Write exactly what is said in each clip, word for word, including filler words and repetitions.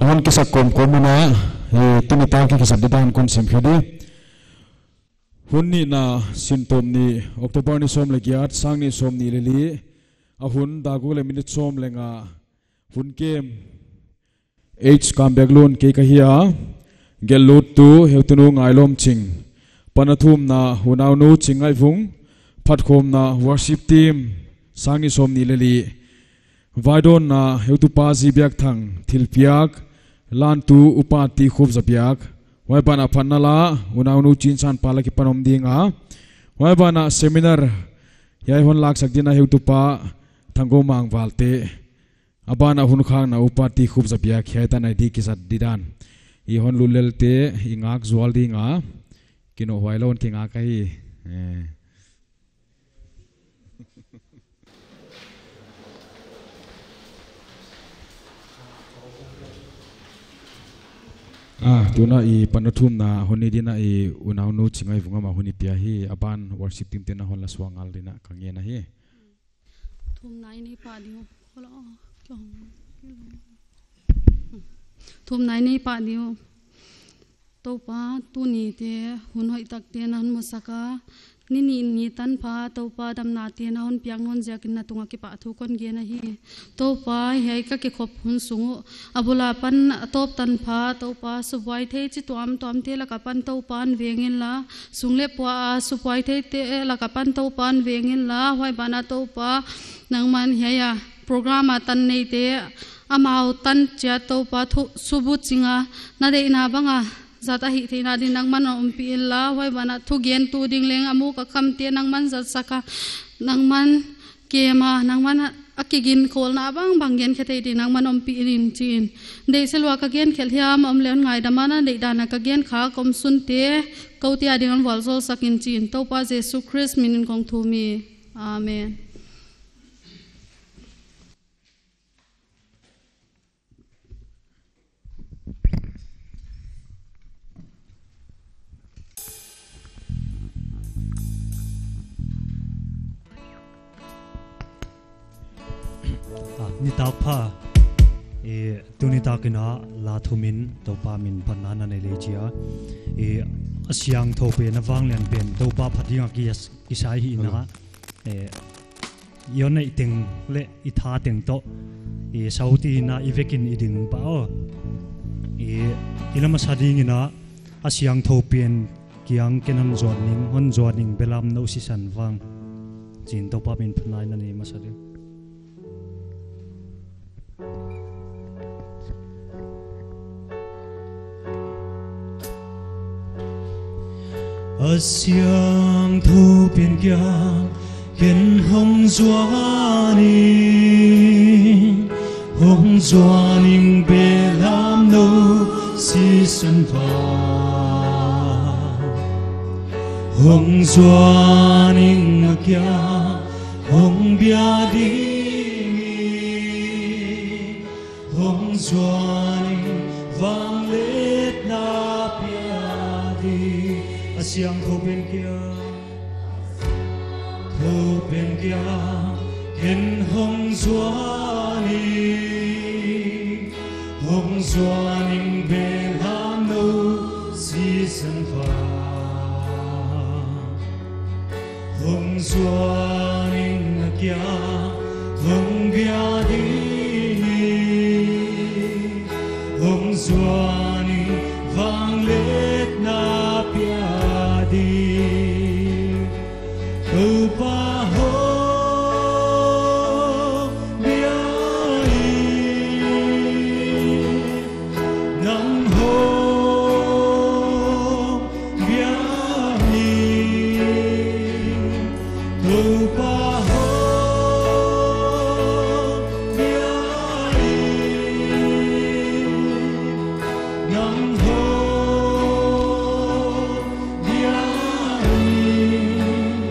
Hon kisak kawmkawm in a, eh, tuni tak i kizat didan kon sim khe di. Hun nihna, Sintuam ni, October ni sawm leh giat, sang nih sawmnih leh li. A hun dak guk leh minute sawm leh nga. Hun kem, H Kambiaklun kei ka hi a. Gelhlut tu, Heutunu Ngailawmching. Pan a thumna, Unaunu Chingngaihvung. Phatkhawmna, worship team, sang nih sawmnih leh li. Vaidawnna, Heutupa G Biakthang, thilpiak, lantu Upa T Khupzabiak. Huai banah phatna la, Unaunu Chinsanpa la kipan om ding a. Huai banah seminar, hiai hon laksak dingin a Heutupa Thanggomang Valte. A banah hun khakna Upa T Khupzabiak hiai tan a di kizat didan. I hon lut lelte, i ngak zual ding a. Kinoh huai lou in kingak ahi. Eh. Ah, tuna i pan a thumna hun ni dingin a i Unaunu Chingngaihvung amah hun i pia hi, a ban worship team te'n a hon la suak ngal dingin a ka ngen ahi. Thumna i nei pah diu. Thumna i nei pah diu. Toupa, tuni te, hun hoihtak te na hon musak a. Ni nih ni tanpha, Toupa damna te na hon piak nawn ziakin na tungah kipahthu kon gen ahi. Toupa, hiai ka kikhop hun sung uh. A bul apan a tawp tanpha, Toupa, subuai thei chi tuamtuam te lak apan Toupa hon veng inla. Sung leh pua a subuai thei te lak apan Toupa hon veng inla. Huai banah Toupa, nangman hiai a program a tan neite, amau tan chiat Toupa thu subut chinga, na deihna banga zat a hih theihna dingin nangman ompih inla, huai banah thugentu ding leng a muk a khamte nangman zatsak a, nangman kem a, nangman a kiginkhawlna bangbang gen khe thei dingin nangman ompih in chi'n. Deihsel ua ka gen khelh hiam om leh hon ngaidam a, na deihdan a ka gen khak om sunte, kou te adingin vualzawlsak in chi'n. Toupa Jesu Khrist minin kong thum hi. Amen. Ah, nitak pha. Eh, tuni takin a la thumin Toupa min phatna na nei leh chia. Eh, a siangthou pen a vanglian pen Toupa phat ding a ki-, kisai hi na. Hello. Eh, i hon neih teng leh i tha teng toh, i sau ti in a i vekin i ding pah aw. I, i la masa dingin a, a siangthou pen kiang ken hon zuan ning, hon zuan ning belam nou sisan vang. Chi'n Toupa min phatna i nei masa ding. A siangthou pen kiang ken hong zuan ning, hong zuan ning belam nou sisan vang. Hong zuan ning a kiang hong bia ding, hong zuan ning vangliatna pia ding. A siangthou pen kiang, thou pen kiang ken hong zuan ning, hong zuan ning belam nou sisan vang. Hong zuan ning a kiang hong bia ding, hong zuan ning vangliatna pia ding. Toupa hong bia in, nang hong bia in, Toupa hong bia in, nang hong bia in,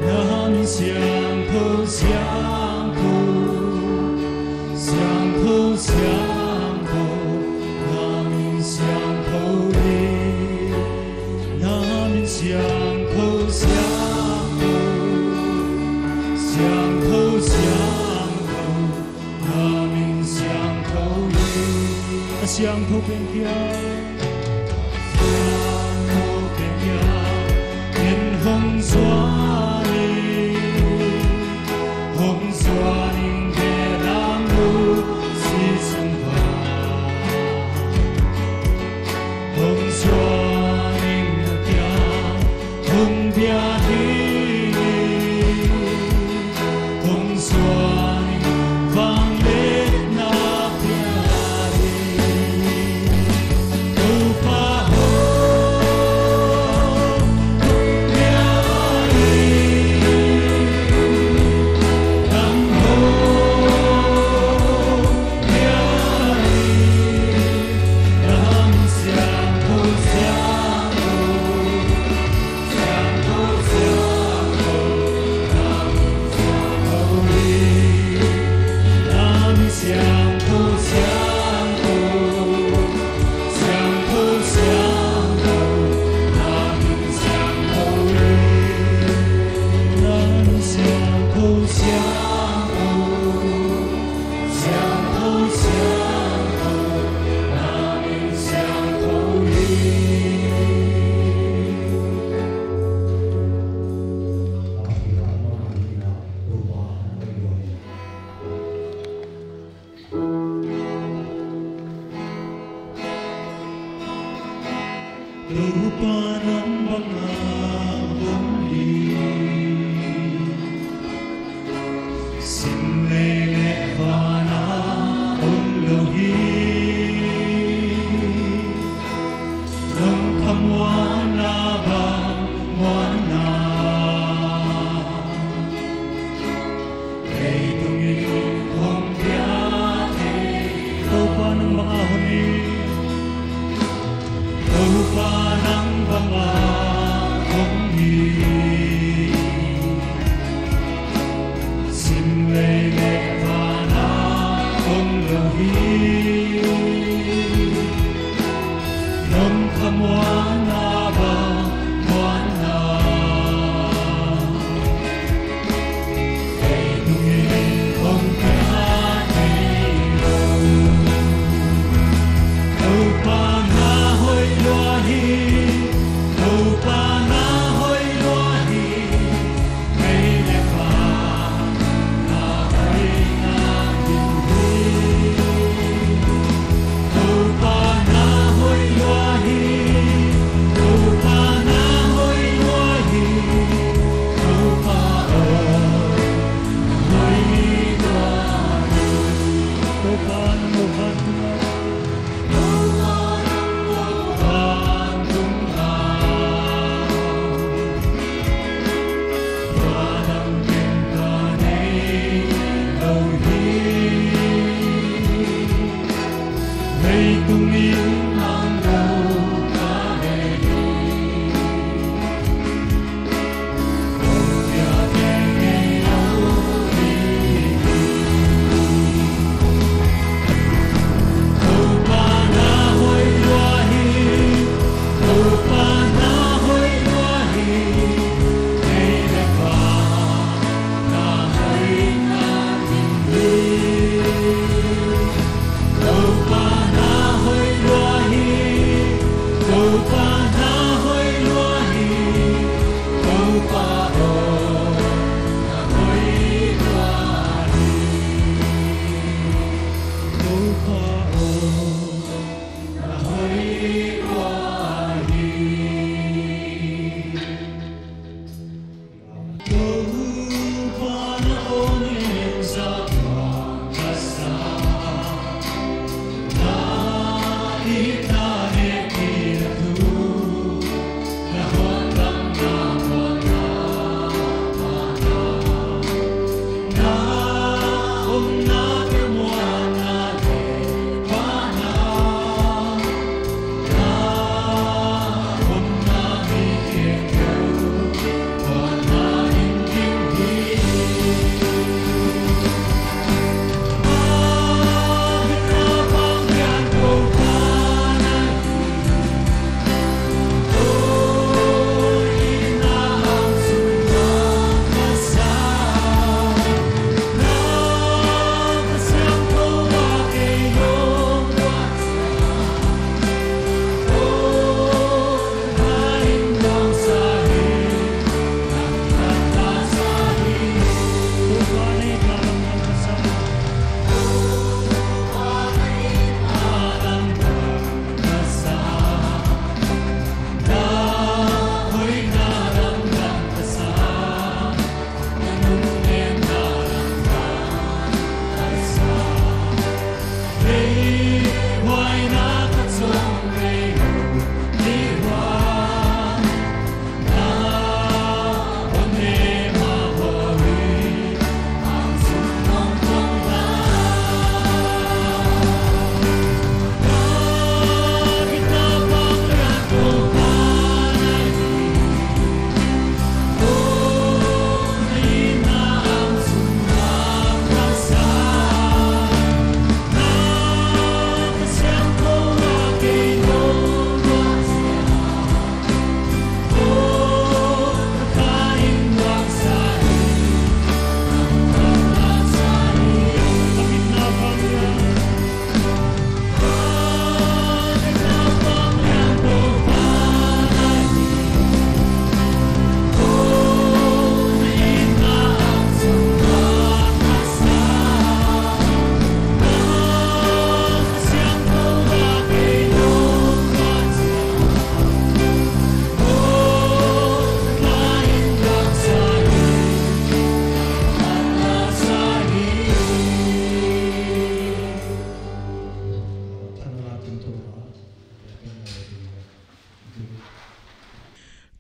na min siangthou, siangthou, siangthou, siangthou, na min siangthou hi, na min siangthou, siangthou, siangthou, siangthou, na min siangthou hi. A Siangthou pen kia, Siangthou pen kia, ken hong zuan ing, hong zuan ing, belam lungsim sang pha. Hong zuan ing na kia, hong bia ding, hong zuan ing vangliatna pia ding.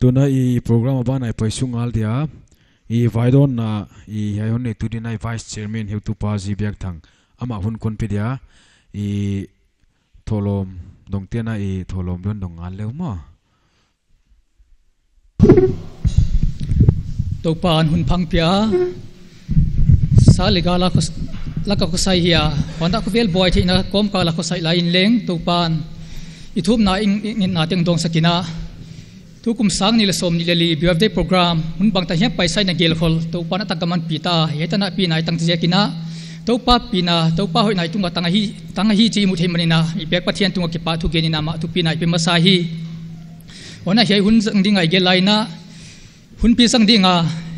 Tuna i program a ban ah i paisuk ngal dia, i vaidawnna, i hiai hon neitu ding a i Vice Chairman heutupa Zi Biak Thang, amah hun kon pe dia, i thohlawm dongte'n i thohlawm dong ngal leh maw. Toupa'n hun phang pia, sa leh gal a khos-, lak a khosai hi a, huan a khovel buai theihna kawmkal a khosai lai in leng, Toupa'n i thumna i, i ngetna teng dawngsak in a, tukum sang nih leh sawmnih leh li B Y F Day program hun bangtan hiam paisa in a gelkhol, Toupa'n a tak a manpih ta, hiai tan a pina i tang ziak in a, Toupa pina, Toupa hoihna i tung a tang ahi, tang ahi chih i muh theih man in a, i biak Pathian tung a kipahthu gen in amah thupina i pe masa hi. Huan a hiai hun zang ding a i gel lai in a, hun pi zang ding a,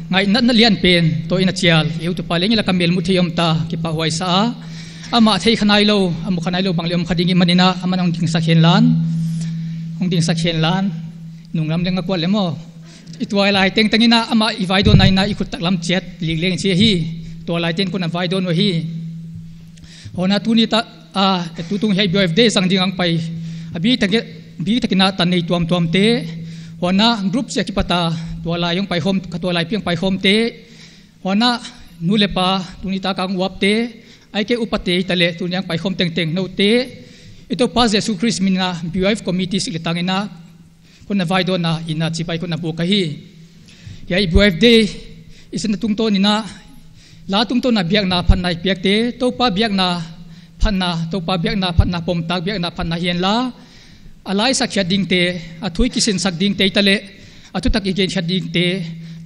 ngaihna lian pen toh in a chial heutupa leng i lak a melmuh theih om ta, kipahhuai sa a. Amah theih kha nailou, a mu kha nailou bang leh om kha ding i hih man in a, aman hong dingsak hen lan, hong dingsak hen lan, nunglam leng a kual leh maw. I tuailai tengteng in a, amah i vaidawnna in a i khut taklam chiat lik leng chi hi. Tuailai teng kon a vaidawn uhi. Huan a tuni ta, a, tutung hiai B Y F Day zang ding a hong pai, a biktak, biktak in a tan nei tuamtuamte. Huan a group chia kipat a, tuailai hong pai khawm, ka tuailai pi hong pai khawmte. Huan a nu leh pa, tuni tak a hong uapte, ahihkeileh upate, i ta leh tuni a hong pai khawm tengteng noute, i Toupa Jesu Khrist min in a B Y F committee sik leh tang in a, kon a vaidawnna in a chibai kon a buk ahi. Hiai B Y F Day i zang tungtawn in a, la tungtawn a biakna phatna i piakte, Toupa biakna phatna, Toupa biakna phatna, pomtak biakna phatna hi hen la, a laisak khiat dingte, a thu i kisinsak dingte, i ta leh a thutak i gen khiat dingte,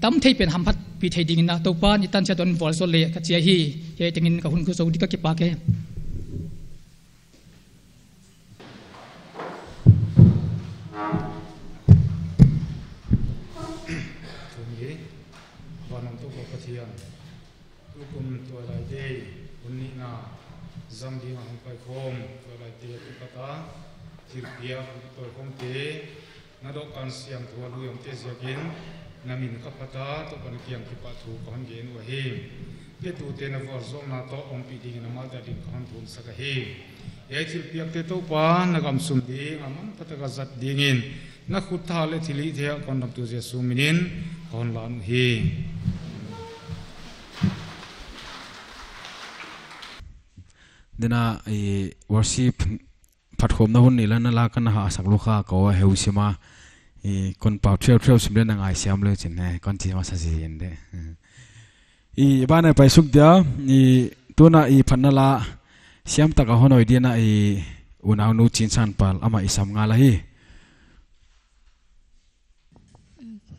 tam thei pen hamphatpih thei ding in a, Toupa'n i tan chiat hon vualzawl leh ka chi ahi. Hiai teng in ka hun ko zou di, ka kipak e. Tuni, van a om Toupa Pathian, tukum Tuailai Day hun nihna zang ding a hong pai khawm tuailaite kipat a, thilpiak hong tawi khawmte, na dohkan siangthou a lui omte ziakin, na min ka phat a, Toupa na kiang kipahthu ka hon gen uhi. Petute na vualzawlna toh ompih dingin amah adin ka hon thumsak ahi. Hiai thilpiakte Toupa na gam sung ding a manphatak a zat dingin, na khut thak leh thilhih theih a kon damtu Jesu min in ka hon lan uhi. Tuna i worship phatkhawmna hun ni leh na la kan hahsak lua kha, ka aw heu sim a. I kon pau thiau thiau sim leh na ngaihsiam leh chin he, kon chi masa zi in de. I ban ah i paisuk dia, i tuna i phatna la siam tak a hon hoih ding in a i unaunu Chin San Pal amah i sam ngal ahi.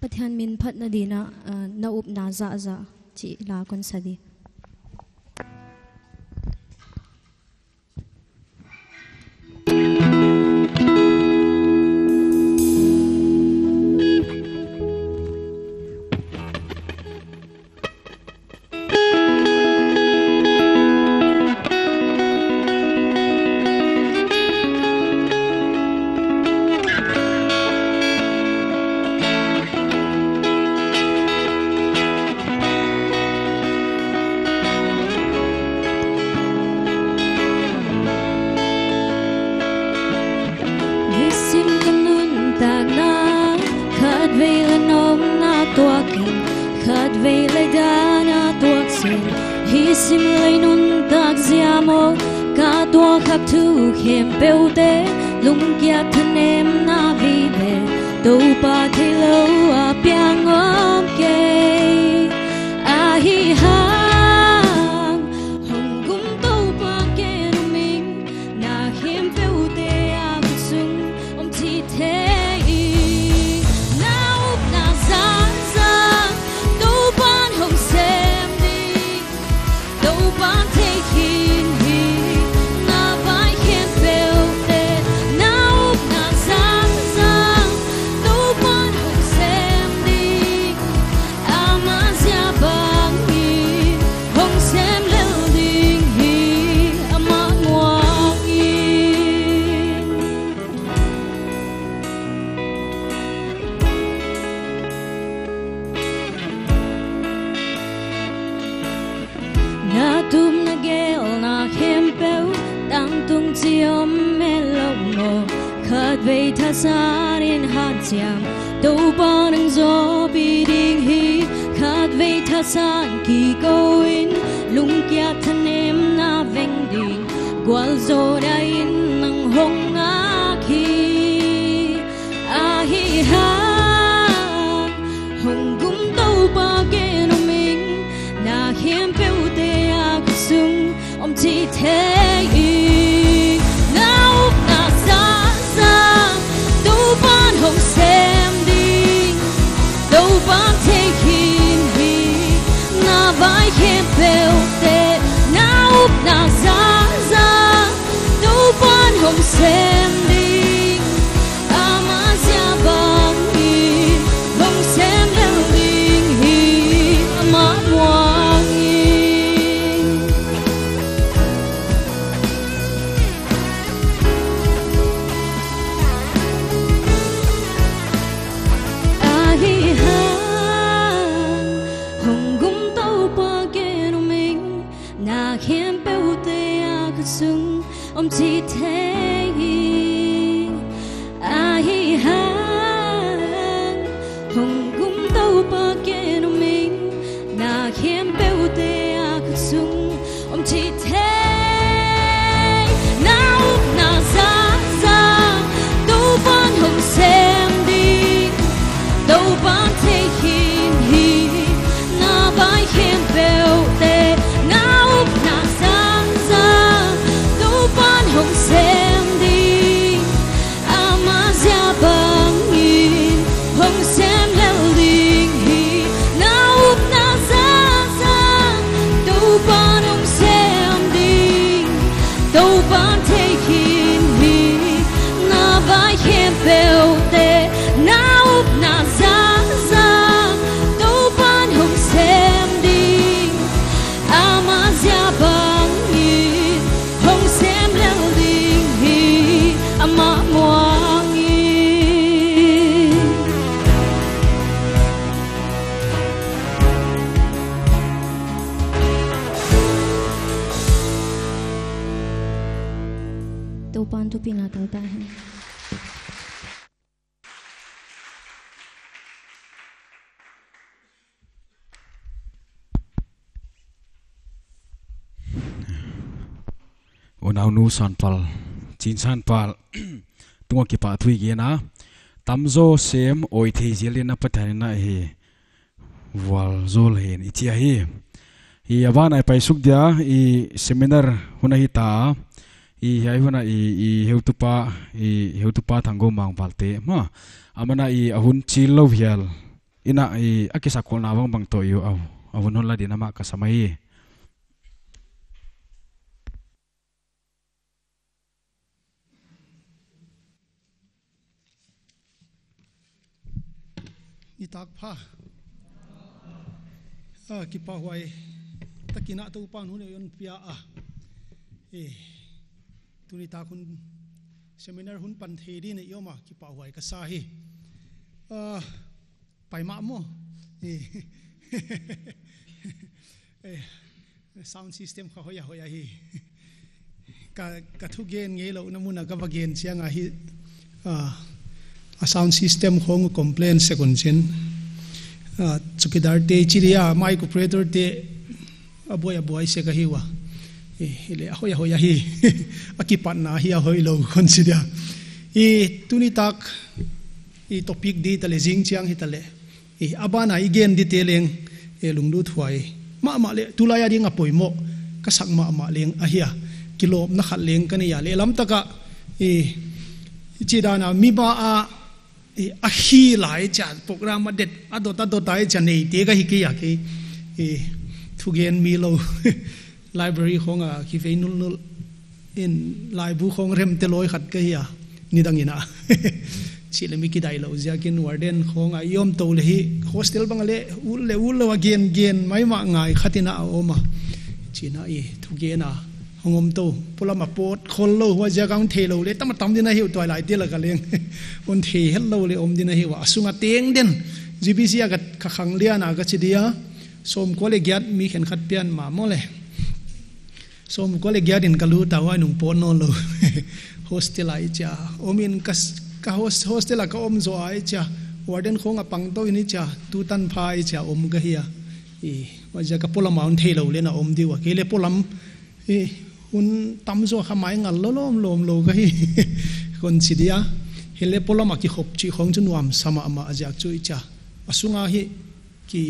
Pathian min phatna ding in a, ah, na upna zahzah chih la kon sa di. Nisim nuntakna, khatvei leh nopna tuak in, khatvei leh dan a tuak sin. Hiai sim lei nuntak zia maw, ka tuak khak thu khempeuhte, lungkiat thanemna vive, Toupa theilou a piang om kei. Ahihhang hong gum Toupa ken um ing, na khempeuhte a khut sung om chih theih in, na upna zahzah Toupa'n hong sem ding. Toupa'n thei khin hi, na vai khempeuhte, na upna zahzah Toupa'n hong sem ding. Amah zia bang in hong sem lel ding hi, amah nguang in. Na tup na gelhna khempeuh tangtung chih om melou maw, khatvei thazat in hanciam Toupa'n hon zoupih ding hi, khatvei thasan kikou in, lungkiat thanemna veng ding, gualzawhna in nang hong ngak hi. Ahihhang, hong gum Toupa ken um ing, na khempeuhte a kha sung om chih thei in, na upna zahzah, Toupa'n hong sem ding, Toupa'n thei khin hi, na vai khempeuhte, na upna zahzah, Toupa'n hong sem ding, ama zia bangin, hong sem lel ding hi, amah muang in. Ahihhang, hong gum Toupa ken um ing, na khempeuhte a kha sung om chih thei hi. Ahihhang, hong gum Toupa ken um ing, na khempeuhte a kha sung om chih thei. Na upna zahzah, Toupa'n hong sem ding, Toupa'n thei khin hi, na vai khempeuhte, na upna zahzah, Toupa'n hong sem ding, ama zia bangin, hong sem lel ding hi, na upna zahzah, Toupa'n hong sem ding, Toupa'n thei khin hi, na vai khempeuhte, na upna zahzah, Toupa'n hong sem ding, ama zia bangin, hong sem lel ding hi, amah muang in. Toupa'n thupina tang ta hen. Unaunu Sanpal, Chin Sanpal, tungah kipahthu i gen a, tamzaw sem awithei zel in a Pathian in a hi vualzawl hen i chi ahi. I a ban a i paisuk dia, i seminar hun ahi ta, i hiai hun a i, i heutupa, i heutupa Thanggou Mangvalte, ma, aman a i a hun chil lou hial in a i a kisakkolhna bangbang toh i uh a, a hun hon la ding in amah ka sam ahi. Nitak pha. Ah, kipahhuai takin a Toupa'n hun hon pia a. Eh, tuni tak hun seminar hun pan thei ding in i om a kipahhuai ka sa hi. Ah, pai mah maw. Eh. Eh, sound system kha hoih a hoih ahi. Ka, ka thugen ngeilouhna mun a ka va gen chiang a hi, ah, a sound system khong complain sek un chin. Ah, chowkidar te chi dia, mic operator te, a buai a buai sek ahi ua. Eh, hi leh a hoih a hoih ahi. A kipatna hi a hoihlou khong chi dia. I tuni tak, i topic di ta leh zing chiang hi ta leh. I, a ban a i gen dite leng, eh, lungluthuai mahmah leh, tulai a ding a poimoh ka sak mahmah leng ahi a, kilawpna khat leng ka nei a, lehlam tak a, eh, i chih dan a, mi ba a, eh, a hi lai chia, program a det, a dot, a dot a chia neite ka hi kei a kei, eh, thugen mi lou. Library khong a kivei nulhnulh in laibu khong remte lawi khat ka hi a, nidang in a. Chih leh mi kidai lou ziakin warden khong a i om tou leh hi hostel bang a leh ut leh ut lou a gen gen maimah ngai khat in a om a. Chih in a i thugen a hong om tou. Polam a pawt khol lou huai ziak a hon theilou leh tam a tam ding ahi uh tuailaite lak a leng. Hon thei hetlou leh om ding ahi ua. A sung a teng den. G B C a ka, ka khang lian a ka chi dia. Sawmkua leh giat mi khenkhat pian mah maw leh. Sawmkua leh giat in ka lut a huai nung pawt nawnlou. Hostel a i chia. Om in ka s-, ka hos-, hostel a ka om zaw a i chia. Warden khong a pang tou in i chia, tu tanpha i chia om ka hi a. I, huaiziak a polam a hon theilou leh na om di ua. Kei leh polam, i, hun tamzaw kha mai ngal lou lawmlawm lou ka hi. Kon chi dia. Hileh polam a kikhop chih khong chu nuamsa mahmah ziak chu i chia. A sung a hi ki,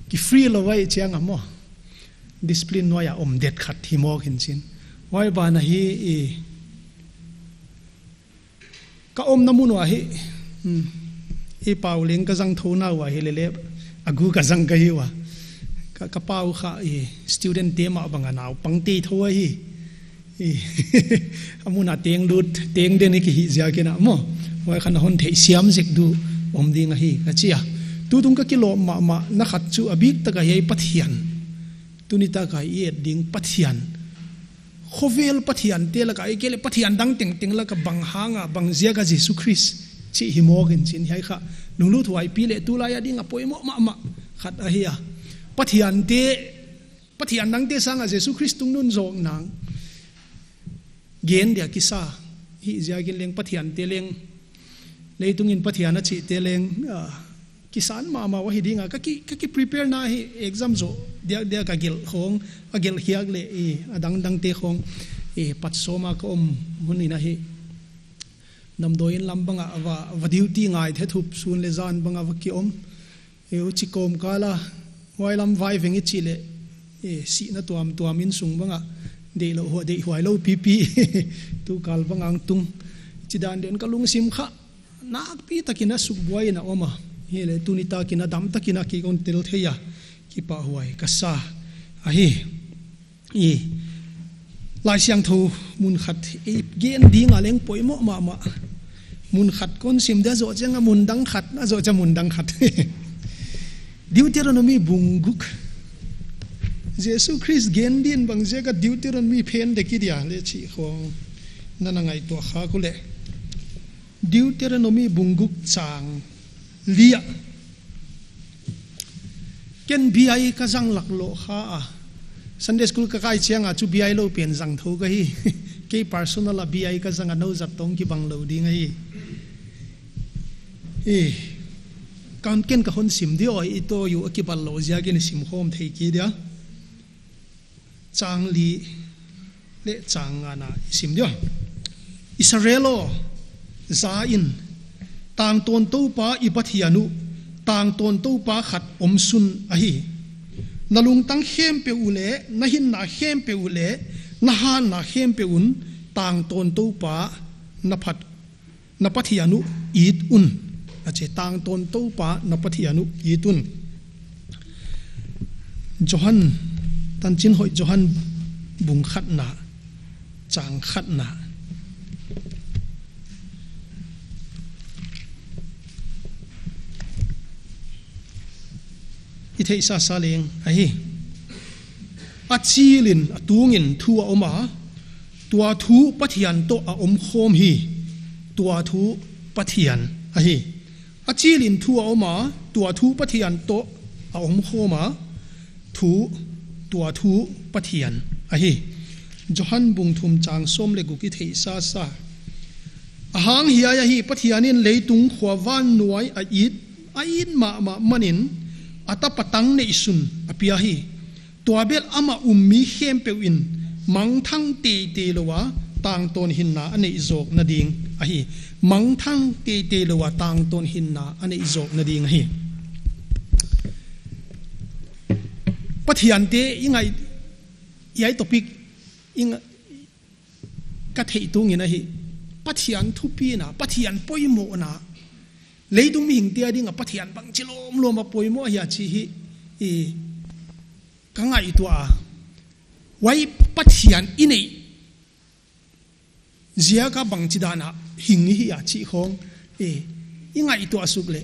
ki free lou a i chiang a maw. Discipline nuai a om det khat hi mawk hi'n chin. Huai ban ah hi i, ka omna mun uah hi, hmm, i pau leng ka zang thou na uah hi lele, a gu ka zang ka hi ua. Ka, ka pau kha i student te mah bang a naupang te thou ahi. I, a mun a teng lut, teng den i ki hih ziak in a maw. Huai kha na hon theisiam zek di om ding ahi, ka chi a. Tutung ka kilawm mahmah na khat chu a biktak a hiai Pathian. Tuni tak a i et ding Pathian. Khovel pathian te lak a, ahihkeileh pathian dang tengteng lak a bang hang a, bang ziak a Jesu Khrist chih hi mawk hi'n chin hiai kha. Lunglut huai pi leh tulai a ding a poimoh mahmah khat ahi a. Pathian te, pathian dang te sang a Jesu Khrist tungnun zawk nang. Gen dia kisa. Hi ziak in leng pathian te leng. Leitung in pathian a chih te leng, ah, kisan mahmah uah hi ding a. Ka ki, ka ki prepare na hi exam zaw. Dia, dia ka gelh khong, a gelh hiak leh i, a dangdang te khong. I, Patsaw ah ka om hun in ahi. Damdawi inn lam bang a va, va duty ngai the thup sun leh zan bang a va ki om. I, huchi kawmkal a, huai lam vai veng i chih leh, i, sihna tuamtuam in sung bang a, deih lou, hua, deih huai lou pipi, tu kal bang a tung. Chi dan den ka lungsim kha, nakpi tak in a sukbuai in a om a. Hileh tuni tak in a dam tak in a ki kon tel thei a, kipahhuai ka sa. Ahi. I, Laisiangthou mun khat i gen ding a leng poimoh mahmah. Mun khat kon sim dia, zoh chiang a mun dang khat, a zoh chiang mun dang khat. Deuteronomy bung guk. Jesu Khrist gen din bang ziak a Deuteronomy phen dek i dia leh chih khong. Na na ngaihtuah khak uleh. Deuteronomy bung guk chang li ah. Ken B I ka zang lak lou kha a. Sunday school ka kai chiang a chu B I lou pen zang thou ka hi. Kei personal a B I ka zang a, nou zat tawh kibang lou ding ahi. I, kan ken ka hon sim di ua, i toh u a kibal lou ziak in sim khawm thei kei dia. Chang li leh chang nga na i sim dia. Israel aw, za in, Tangtawn Toupa i Pathian uh, Tangtawn Toupa khat omsun ahi. Na lungtang khempeuh uh leh, na hinna khempeuh uh leh, na hanna khempeuh un, Tangtawn Toupa na phat na Pathian uh it un. A chi, Tangtawn Toupa na Pathian uh it un. Johan, Tanchin Hoih Johan bung khatna, chang khatna. I theihsa sa leng ahi. A chil in, a tung in thu a om a, tua thu Pathian toh a om khawm hi, tua thu Pathian ahi. A chil in thu a om a, tua thu Pathian toh a om khawm a, thu, tua thu Pathian ahi. Johan bung thum chang sawm leh guk i theihsa sa. Ahang hiai ahi, Pathian in leitung khua van nuai a it, a it mahmah man in, a tapa tang neihsun a pia hi. Tua bel amah um mi khempeuh in mangthang teitei lou a tangtawn hinna a neih zawkna ding ahi. Mangthang teitei lou a tangtawn hinna a neih zawkna ding ahi. Pathian te i ngai, hiai topic i nga-, ka theih tung in ahi. Pathian thupina, Pathian poimohna. Leitung mihing te a ding a Pathian bangchi lawmlawm a poimoh ahia chih hi, i, ka ngaihtuah a. Huai Pathian i neih ziak a bangchi dan a hing i hia chih khong, i, i ngaihtuah suk leh.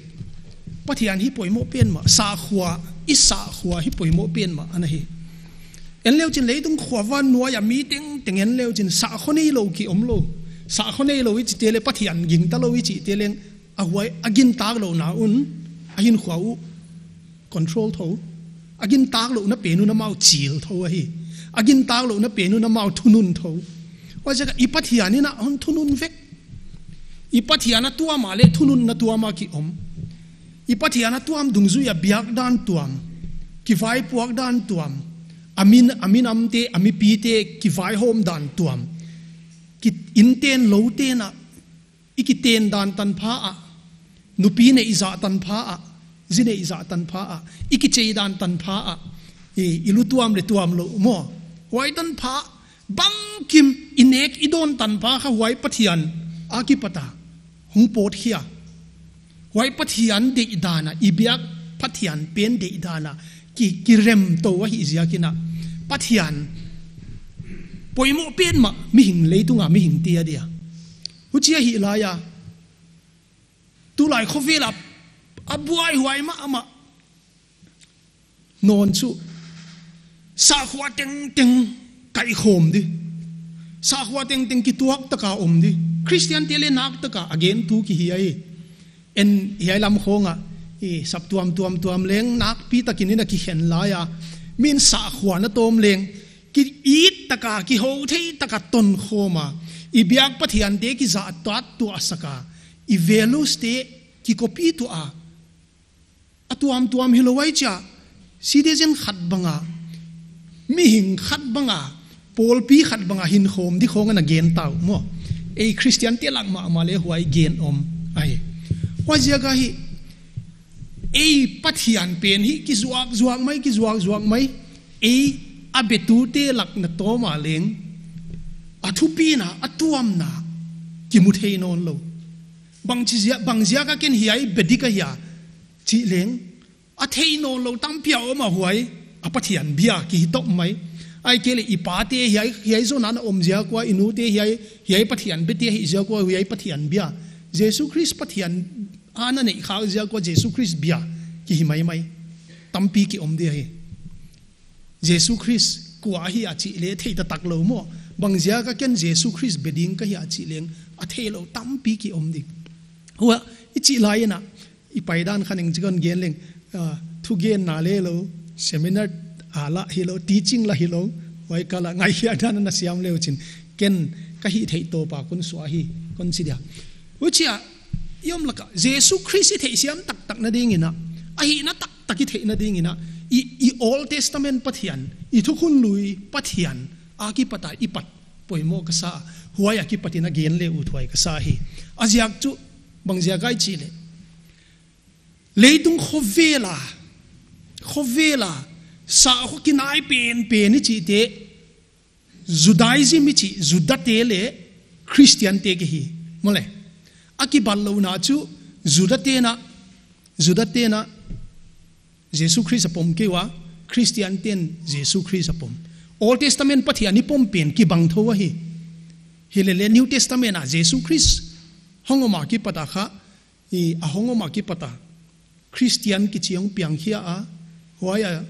Pathian hi poimoh pen mah, sakhua, i sakhua hi poimoh pen mah ana hi. En leu chin leitung khua van nuai a mi tengteng en leu chin sakhaw neilou ki om lou. Sakhaw neilou i chihte leh Pathian gingta lou i chihte leng a huai a gintak louhna un a hinkhua uh control thou. A gintak louhna pen un amau chil thou ahi. A gintak louhna pen un amau thunun thou. Huaiziak a i Pathian in a hon thunun vek. I Pathian a tuam a leh thununna tuam a ki om. I Pathian a tuam dungzui a biak dan tuam, kivaipuak dan tuam, a min, a minamte, a mipite kivaihawm dan tuam, ki inten louten a, i kiten dan tanpha ah, nupi neih zah tanpha ah, zi neih zah tanpha ah, i kichei dan tanpha ah, i, i lu tuam leh tuam lou maw. Huai tanpha, bangkim i nek i dawn tanpha kha huai Pathian a kipat a hong pawtkhia. Huai Pathian deihdan a, i biak Pathian pen deihdan a, ki, kiremtou ahih ziakin a, Pathian poimoh pen mah mihing leitung a mihingte a dia. Huchi ahih lai a, tulai khovel a, a buaihuai mahmah nawn chu, sakhua tengteng kaikhawm di, sakhua tengteng kituak taka om di, Khristiante leh naktak a a gentu ki hi ahi. En hiai lam khawng ah, i saptuam tuamtuam leng nakpi takin in a kikhen lai a, min sakhua na tawm leng, ki-it taka, kihouthei taka tonkhawm a, i biak Pathiante kizahtak tuahsak a, i values te kikopi tuah a, a tuamtuam hilou ai chia, citizen khat bang a, mihing khat bang a, pawlpi khat bang a hinkhawm di khawng ana gen ta uh maw. Ei Khristiante lak mahmah leh huai gen om ahi. Huaiziak ahi, ei Pathian pen hi kizuakzuak mai, kizuakzuak mai, ei a betute lak na tawm a leng, a thupina, a tuamna kimu thei nawn lou. Bangchi zia-, bangziak a ken hiai be di ka hia chih leng, a thei nawn lou tampi a om a, huai a Pathian bia ki hi tawp mai. Ahihkeileh i pate hiai, hiai zon a na om ziak ua, i nute hiai, hiai Pathian bete ahih ziak ua, hiai Pathian bia, Jesu Khrist Pathian a na neih khak ziak ua, Jesu Khrist bia ki hi maimai tampi ki om di ahi. Jesu Khrist kua ahia chih leh thei taktak lou maw. Bangziak a ken Jesu Khrist be ding ka hia chih leng a theilou tampi ki om di. Huai i chih lai in a, i paidan kha ning chikon gen leng, ah, thugenna leh lou, seminar a lah hilou, teaching lah hilou, huai kal a ngaihkhiakna na siam le uchin, ken ka hihtheih tawp a kon suah hi, kon chi dia. Huchia, i om lak a, Jesu Khrist i theihsiam taktak na ding in a, a hihna taktak i theihna ding in a, i, i Old Testament Pathian, i thukhun lui Pathian a kipat a i pat poimoh ka sa, huai a kipat in a gen le ut huai ka sa hi. A ziak chu, bangziak ahia chih leh, leitung khovel a, khovel a, sakhua kinai penpen i chihte, Judaism i chih, Judate leh Khristiante ki hi. Maw leh, a kibatlouhna chu Judate na, Judate na Jesu Khrist a pom kei ua, Khristianten Jesu Khrist a pom. Old Testament Pathian i pom pen kibang thou ahi. Hilele New Testament a Jesu Khrist hong om a kipat a kha, i a hong om a kipat a Khristian kichi hong piangkhia a, huai a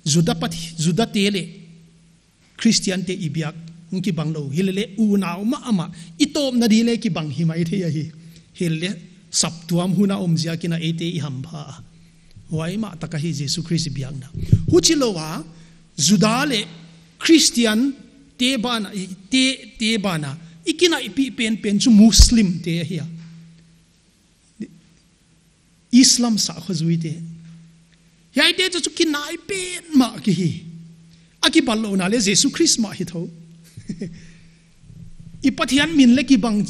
Juda Path-, Judate leh Khristiante i biak hong kibang lou. Hilele unau mahmah, i tawpna di leh kibang hi maithei ahi. Hilele saptuam hun a om ziak in a eite i hampha a. Huai mah tak ahi Jesu Khrist i biakna. Huchilou a, Juda leh Khristiante ban a, i te, te ban a, i kinaihpih penpen chu Muslimte ahi a. Islam sakhua zuite. Hiaite chu, chu kinai pen mah ki hi. A kibatlouhna leh Jesu Khrist mah hi thou. I Pathian min leh kibang.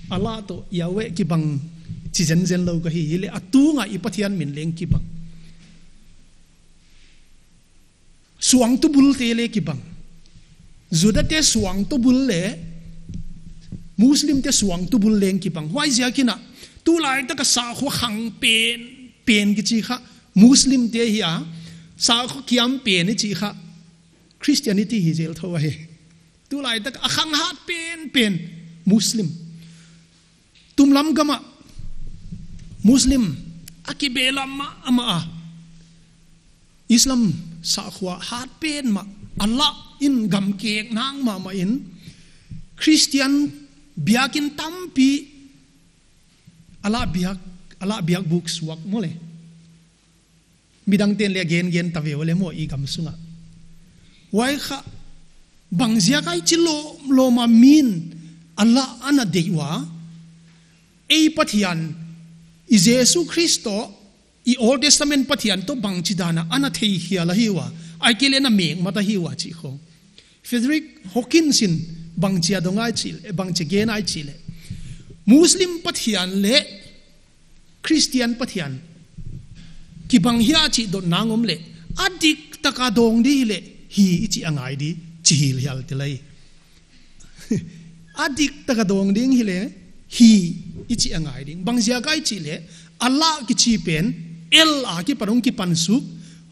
Allah toh Yahweh kibang chi zenzen lou ka hi. Hileh a tung a i Pathian min leng kibang. Suangtubulte leh kibang. Judate suangtubul leh Muslimte suangtubul leng kibang. Huaiziak in a, tulaitak a sakhua khang penpen kichi kha Muslimte hi a, sakhua kiam pen i chih kha Christianity hi zel thou ahi. Tulaitak a khang hat penpen Muslim. Tumlam gam a Muslim a kibehlap mahmah a, Islam sakhua hat pen mah, Allah in gamkek nak mahmah in, Khristian biakin tampi Allah biak, Allah biak buk suak maw leh. Midangten leng gengen ta ve ua leh maw i gam sung a. Huai kha bangziak ahia chih lou, lou mah min Allah ana deih ua. Ei Pathian, I Jesu Khrist toh, i Old Testament Pathian toh bangchidan a ana thei hial ahi ua, ahihkeileh ana mekmat ahi ua chih khong. Frederick Hawkins in bangchia dong ai chih leh, bangchia gen ai chih leh, Muslim Pathian leh Christian Pathian kibang hia chih dotna om leh, a dik taka dong di hileh hi i chih a ngai di, chi hilhial te lai. A dik taka dong ding hileh hi i chih a ngai ding. Bang ziak a i chih leh, Allah kichi pen, El a kipan hong kipan suk,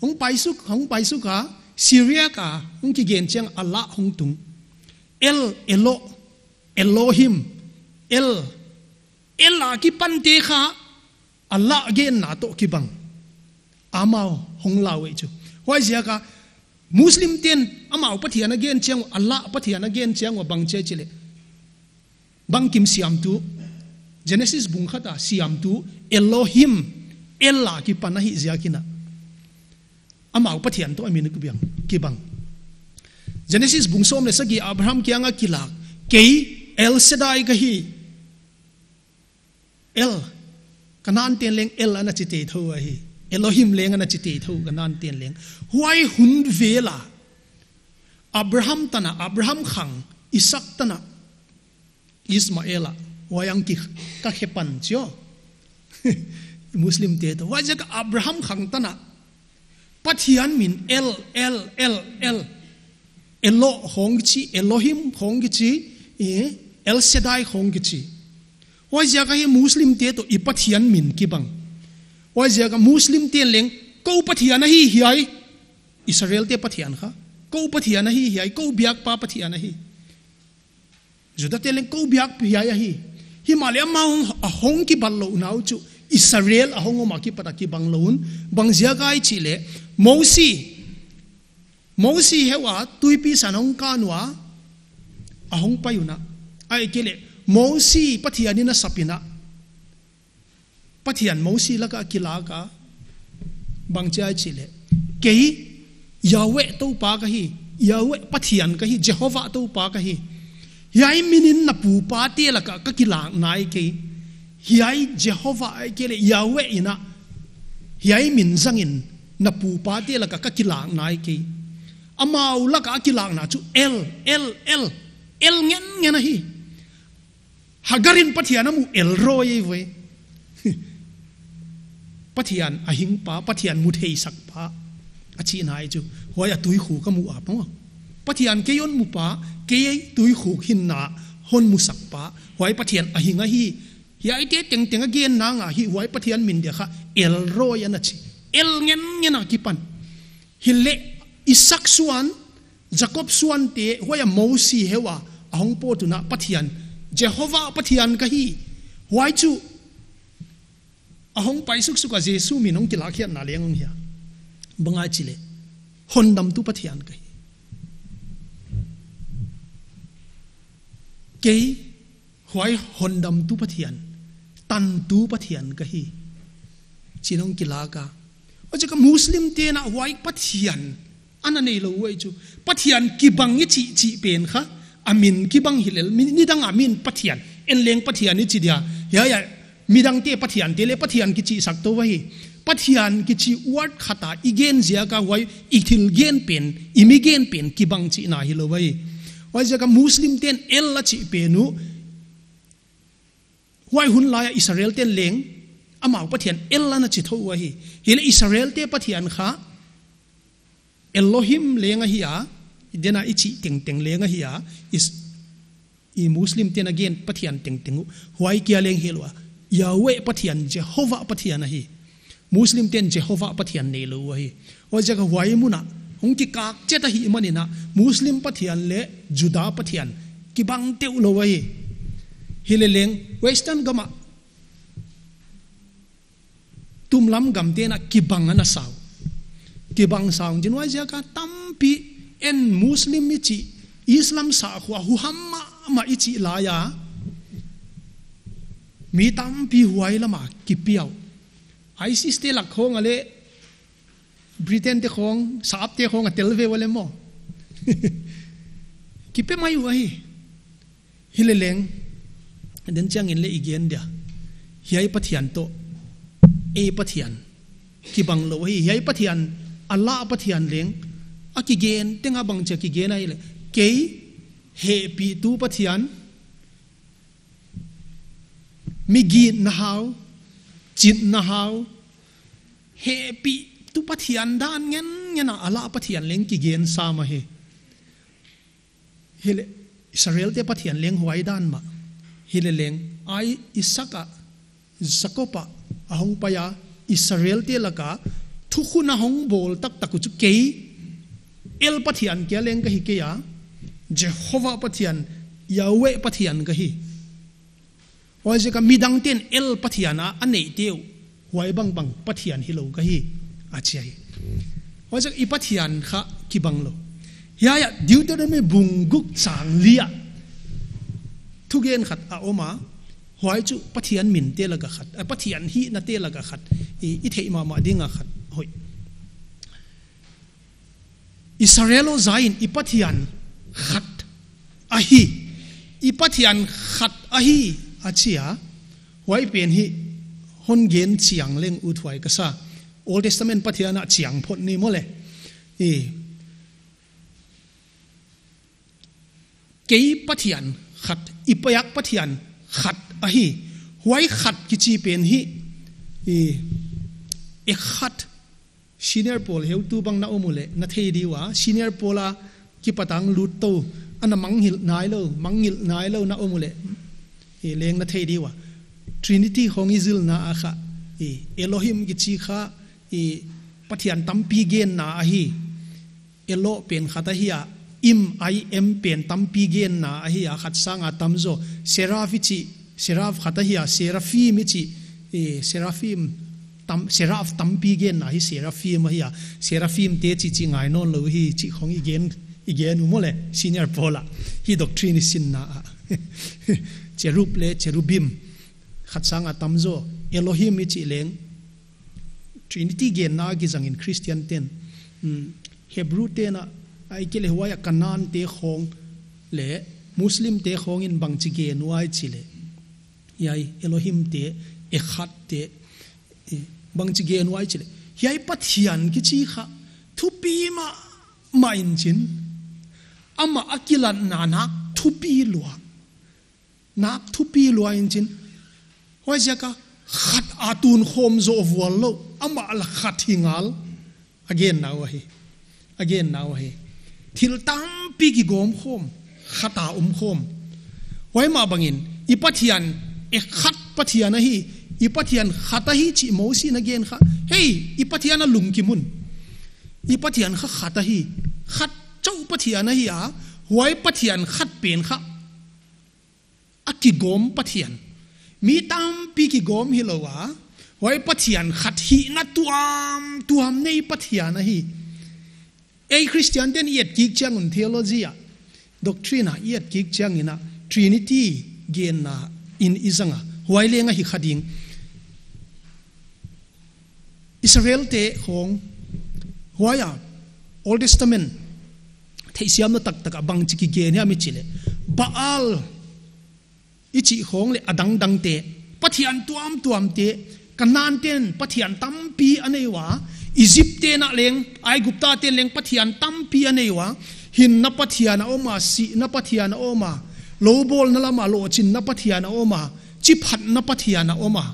hong pai suk, hong pai suk a, Syriac a hong kigen chiang Allah hong tung. El, Elo, Elohim, El, El a kipante kha, Allah genna toh kibang. Amau hong lau ei chu. Huaiziak a Muslim ten amau Pathian a gen chiang ua, Allah Pathian a gen chiang ua bangchi ai chih leh, bangkim siamtu, Genesis bung khat a siamtu, Elohim, El a kipan ahih ziak in a, amau Pathian toh a min kibang, kibang. Genesis bung sawm leh sagih, Abraham kiang a kilak, kei El Shaddai ka hi. El, Kanan ten leng El ana chi thei thou ahi. Elohim leng ana chi thei thou, Kanan ten leng. Huai hun vel a, Abraham tan a, Abraham khang, Isaac tan a, Ismael a, huai ang ki ka khe pan chio. Muslim te toh. Huaiziak a Abraham khang tan a, Pathian min El, El, El, El. Elo khong kichi, Elohim khong kichi, eh, El Shaddai khong kichi. Huaiziak a hi Muslim te toh i Pathian min kibang. Huaiziak a Muslim ten leng, kou Pathian ahi hiai. Israel te Pathian kha. Kou Pathian ahi hiai, kou biakpa Pathian ahi. Juda te leng kou biakpa hiai ahi. Himahleh amau a hong kibat louhna uh chu Israel a hong om a kipat a kibang lou un. Bang ziak a i chih leh, Mosi, Mosi heu a tuipi san hong kan ua, a hong pai un a. Ahihkeileh, Mosi Pathian in a sap in a, Pathian Mosi lak a kilak a, bangchi ai chih leh, kei Yahweh Toupa ka hi, Yahweh Pathian ka hi, Jehovah Toupa ka hi. Hiai min in na pupate lak a ka kilak nai kei. Hiai Jehovah ahihkeileh Yahweh in a, hiai min zang in na pupate lak a ka kilak nai kei. Amau lak a kilakna chu El, El, El, El ngen ngen ahi. Hagar in Pathian a mu El Roi ei ve. Pathian a hingpa, Pathian mu thei sakpa. A chihna ahi chu, huai a tuikhuk a mu a pang. Pathian kei hon mupa, kei tuikhuk hinna hon mu sakpa. Huai Pathian a hing ahi. Hiaite tengteng a genna nga hi, huai Pathian min dia kha El Roi ana chi. El ngen ngen a kipan. Hileh Isaac suan, Jakob suante, huai a Mosi heu a, a hong pawt un a Pathian, Jehovah Pathian ka hi. Huai chu, a hong pai suksuk a Jesu min hong kilak hiatna leng hong hi a. Bang a chih leh, hondamtu Pathian ka hi. Kei, huai hondamtu Pathian, tantu Pathian ka hi. Chi'n hong kilak a. Huaiziak a Muslim te'n a huai Pathian ana nei lou uh ei chu. Pathian kibang i chih chih pen kha, a min kibang hilel, mi, nidang a min Pathian, en leng Pathian i chi dia. Hiai, hiai, midangte Pathian te leh Pathian kichi sak tou ahi. Pathian kichi word khat a i gen ziak a huai, i thil gen pen, i mi gen pen kibang chihna hilou ahi. Huaiziak a Muslim te'n El a chih pen uh, huai hun lai a Israel te'n leng, amau Pathian El ana chi thou uh ahi. Hileh Israel te Pathian kha, Elohim leng ahi a, i den a i chih tengteng leng ahi a, is, i Muslim te'n a gen Pathian tengteng uh, huai kia leng hilou a, Yahweh Pathian, Jehovah Pathian ahi. Muslim te'n Jehovah Pathian nei lou uh ahi. Huaiziak a huai mun a, hong kikak chet ahihman in a, Muslim Pathian leh Juda Pathian, kibang teuh lou ahi. Hileh leng, Western gam a, tumlam gam te'n a kibang ana sa uh. Kibang sa uh, chin huaiziak a tampi en Muslim i chih, Islam sakhua huham mahmah i chih lai a, mi tampi huai lam a kipia uh. ISIS te lak khong a leh, Britain te khong, Saap te khong a tel ve ua leh maw. Kipia mai uh ahi. Hileh leng, den chiang in leh i gen dia. Hiai Pathian toh, ei Pathian kibang lou hi. Hiai Pathian, a lah Pathian leng a kigen teng a bangchi a kigen ahia leh, kei hehpihtu Pathian, mi gitna hau, chitna hau, hehpihtu Pathian dan ngenngen a a lah Pathian leng kigen sam ahi. Hileh Israelte Pathian leng huai dan mah. Hileh leng, Isaac ah, Jakob ah a hong pai a, Israelte laka thukhun a hong bawl taktak uh chu kei El Pathian kia leng ka hi kei a, Jehovah Pathian, Yahweh Pathian ka hi. Huaiziak a midangte'n El Pathian a a neihte uh, huai bangbang Pathian hilou ka hi, a chi ahi. Huaiziak i Pathian kha kibang lou. Hiai ah Deuteronomy bung guk chang li ah thugen khat a om a, huai chu Pathian minte laka khat, a, Pathian hihnate laka khat, i, i theih mahmah dinga khat hoih. Israel aw, zai in, i Pathian khat ahi. I Pathian khat ahi, a chi a. Huai pen hi hon gen chiang leng uthuai ka sa. Old Testament Pathian ah chiang phot ni maw le. I, kei Pathian khat, i biak Pathian khat ahi. Huai khat kichi pen hi, i, Echad. Senior pawl heutu bang na om uleh na thei di ua, senior pawl a kipat a lut tou, ana mangngilh nailou, mangngilh nailou na om uleh, i, leng na thei di ua. Trinity khong i zilna a kha, i, Elohim kichi kha, i, Pathian tampi genna ahi. Elo pen khat ahi a, Im, I M pen tampi genna ahi a, khat sanga tam zaw. Seraph i chih, Seraph khat ahi a, Seraphim i chih, eh, Seraphim tam, Seraph tampi genna hi Seraphim ahi a, Seraphimte chih chih ngai nawnlou hi chih khong i gen, i gen uh maw le, senior pawl ah. Hi doctrine i sinna ah. Cherub leh Cherubim, khat sanga tam zaw. Elohim i chih leng Trinity genna kizangin Christian ten, mm, Hebrew ten a, ahihkeileh huai a Canaan te khong leh Muslim te khongin bangchi gen uai chih leh, hiai Elohim te, Echad te, eh, bangchi gen uai chih leh, hiai Pathian kichi kha thupi mahmah in chin, amah a kilatna nak thupi lua. Nak thupi lua in chin. Huaiziak a khat a tun khawm zaw vual lou, amah la khat hi ngal. A genna uh ahi. A genna uh ahi. Thil tampi kigawm khawm, khat a om khawm. Huai mah bangin, i Pathian, Echad Pathian ahi, i Pathian khat ahi chih Mosi in a gen kha. Hei, i Pathian a lungkim un. I Pathian kha khat ahi. Khat chauh Pathian ahi a, huai Pathian khat pen kha a kigawm Pathian. Mi tampi kigawm hilou a, huai Pathian khat hihna tuamtuam nei Pathian ahi. Ei Christian ten i et kik chiang un theology ah, doctrine ah i et kik chiangin a, Trinity genna in i zang a, huai leng ahi kha ding. Israel te khong, huai a, Old Testament theihsiamna taktak a bangchi kigen hiam i chih leh, Baal i chih khong leh a dangdang te, pathian tuamtuam te, Canaan ten pathian tampi a nei ua, Egypt ten a leng, Aigupta ten leng pathian tampi a nei ua, hinna pathian a om a, sihna pathian a om a, loubawlna lam a lohchinna pathian a om a, chiphatna pathian a om a,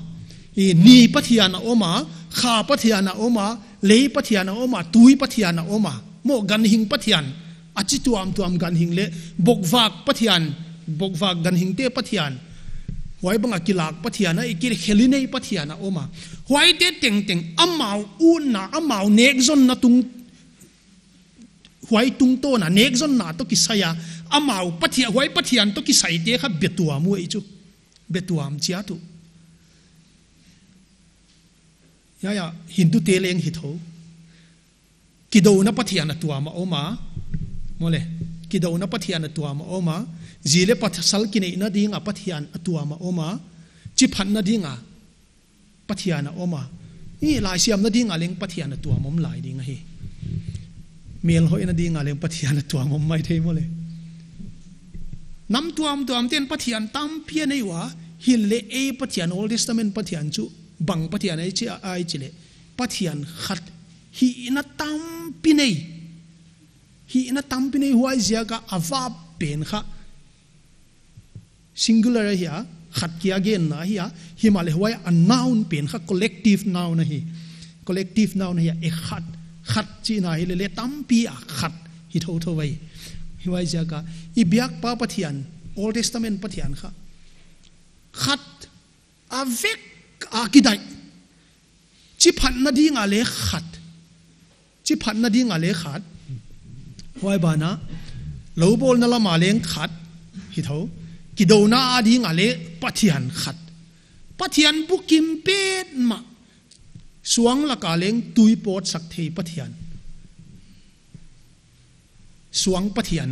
i, ni pathian a om a, kha pathian a om a, lei pathian a om a, tui pathian a om a, maw, ganhing pathian, a chi tuamtuam ganhing leh, bokvak pathian, bokvak ganhingte pathian, huai bang a kilak pathian, ahihkeileh khelh i nei pathian a om a. Huaite tengteng, amau utna, amau nekzonna tung, huai tungtawn a nekzonna toh kisai a, amau pathian, huai pathian toh kisaite kha betuam uh ei chu. Betuam chiat uh. Ya, ya, Hindu te leng hi thou. Kidouna pathian a tuam a om a. Maw le. Kidouna pathian a tuam a om a. Zi leh pasal kineihna dinga pathian a tuam a om a. Chiphatna dinga pathian a om a. I, laisiamna dinga leng pathian a tuam om lai ding ahi. Melhoihna dinga leng pathian a tuam om maithei maw le. Nam tuamtuam ten pathian tampi a nei ua, hileh ei Pathian, Old Testament Pathian chu Bang Pathian ahi chi, ahi chi leh, Pathian khat hihna tampi nei. Hihna tampi nei, huaiziak a a verb pen kha singular ahi a, khat kia genna ahi a, himahleh huai a noun pen kha collective noun ahi. Collective noun ahi a, echad, khat chihna hi lele tampi a khat hi thotho ahi. Huaiziak a, i biakpa Pathian, Old Testament Pathian kha khat, a vek a kidaih. Chiphatna ding a leh khat. Chiphatna ding a leh khat. Huai banah, loubawlna lam a leng khat hi thou. Kidouna a ding a leh Pathian khat. Pathian bukim petmah. Suang lak a leng tui pawtsak thei Pathian. Suang Pathian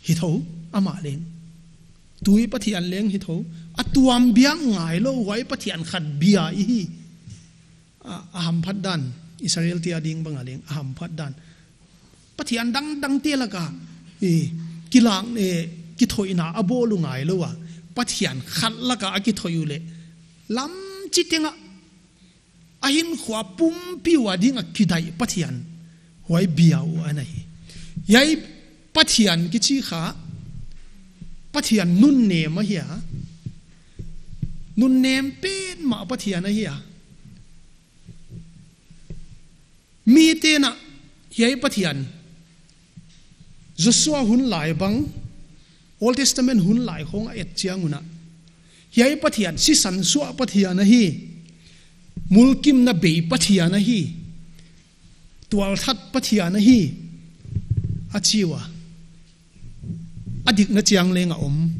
hi thou, amah leng. Tui Pathian leng hi thou. A tuam biak ngailou, huai Pathian khat bia i hi. A, a hamphat dan, Israelte a ding bang a leng, a hamphat dan. Pathian dangdangte lak a, eh, kilak, eh, kithoihna a bawl uh ngailou a. Pathian khat lak a a kithoih uleh. Lam chiteng a a hinkhua pumpi ua ding a kidaih Pathian, huai bia uh ana hi. Hiai Pathian kichi kha, Pathian nunnem ahi a. Nunnem petmah Pathian ahi a. Mite'n hiai Pathian, Joshua hun lai bang, Old Testament hun lai khong a et chiang un, hiai Pathian, sisan suah Pathian ahi, mulkimna bei Pathian ahi, tualthat Pathian ahi, a chi ua. A dikna chiang leng a om.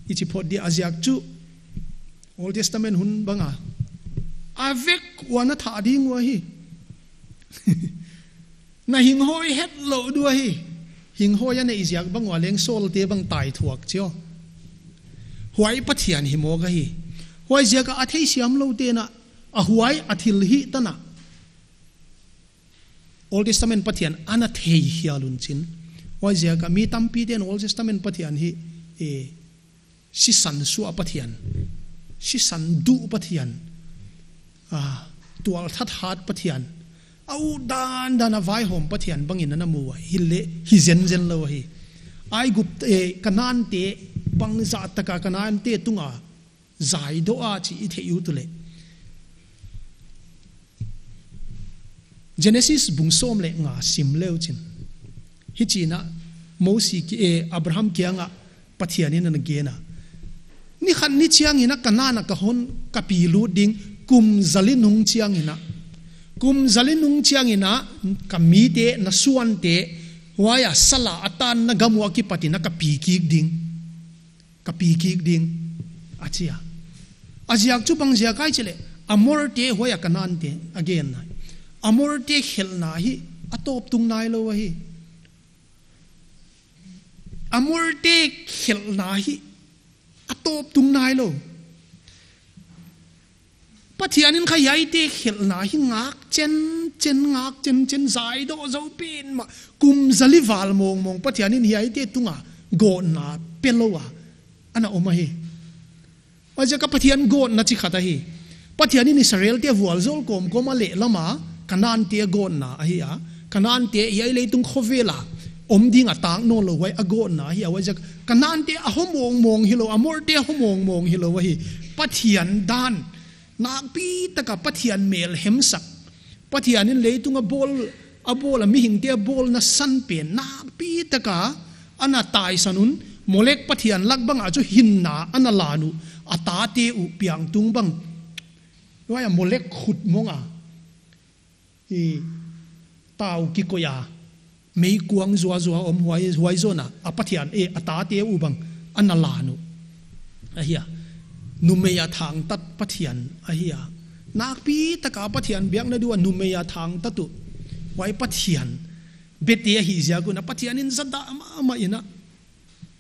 I chi phot di a ziak chu, Old Testament hun bang a, a vek ua na thah ding ua hi. Na hinghawi hetlou di ua hi. Hinghawi a neih ziak bang ua leng Saul te bang tai thuak chiau. Huai Pathian hi mawk ahi. Huaiziak a a theisiam lou te'n, a huai a thilhih tan, Old Testament Pathian ana thei hial un chin. Huaiziak a mi tampi te'n Old Testament Pathian hi, eh, sisan suah Pathian, sisan duh Pathian, ah, tualthat hat Pathian, a ut dandan a vaihawm Pathian bangin ana mu ua, hileh hi zenzen lou ahi. Aigupta, eh, Kanaante, bangzah taka Kanaante tunga zaidoh a chih i theih ut uleh, Genesis bung sawm leh nga sim leu chin. Hichi'n Mosi ki, eh, Abraham kiangah Pathian in ana gen a. Ni khat ni chiangin Kanaan a ka hon ka pi lut ding, kum zali nung chiangin. Kum zali nung chiangin ka mite, na suante, huai a sal a a tanna gam ua kipatin ka pi kik ding. Ka pi kik ding, a chi a. A ziak chu bang ziak ahia chih leh, Amorte huai a Kanaante a genna. Amorte khelhna hi a tawp tung nailou ahi. Amorte khelhna hi a tawp tung nailou. Pathian in kha hiaite khelhna hi ngak chenchen, ngak chenchen, zaidoh zou petmah, kum zali val mawngmawng Pathian in hiaite tunga gawtna pe lou a ana om ahi. Huaiziak a Pathian gawtna chi khat ahi. Pathian in Israelte vualzawl kawmkawm a lehlam a, Kanaante gawtna ahi a. Kanaante hiai leitung khovel a om ding a tak nawnlou huai a gawtna ahi a. Huaiziak Kanaante a hawmawngmawng hilou, Amorte a hawmawngmawng hilou ahi. Pathian dan nakpi taka Pathian mel hemsak. Pathian in leitung a bawl, a bawl a mihingte a bawlna san pen nakpi taka ana taisan un, Molek pathian lak bang a chu hinna ana lan uh, a tate uh piangtung bang. Huai a Molek khut mong a, i tau kikoih a, meikuang zuazua om huai, huai zawn a, a pathian, eh, a tate uh bang ana lan uh ahi a. Numei a thangtat pathian ahi a. Nakpi taka Pathian biakna di ua numei a thangtat uh. Huai pathian bete ahih ziak un Pathian in zadah mahmah in,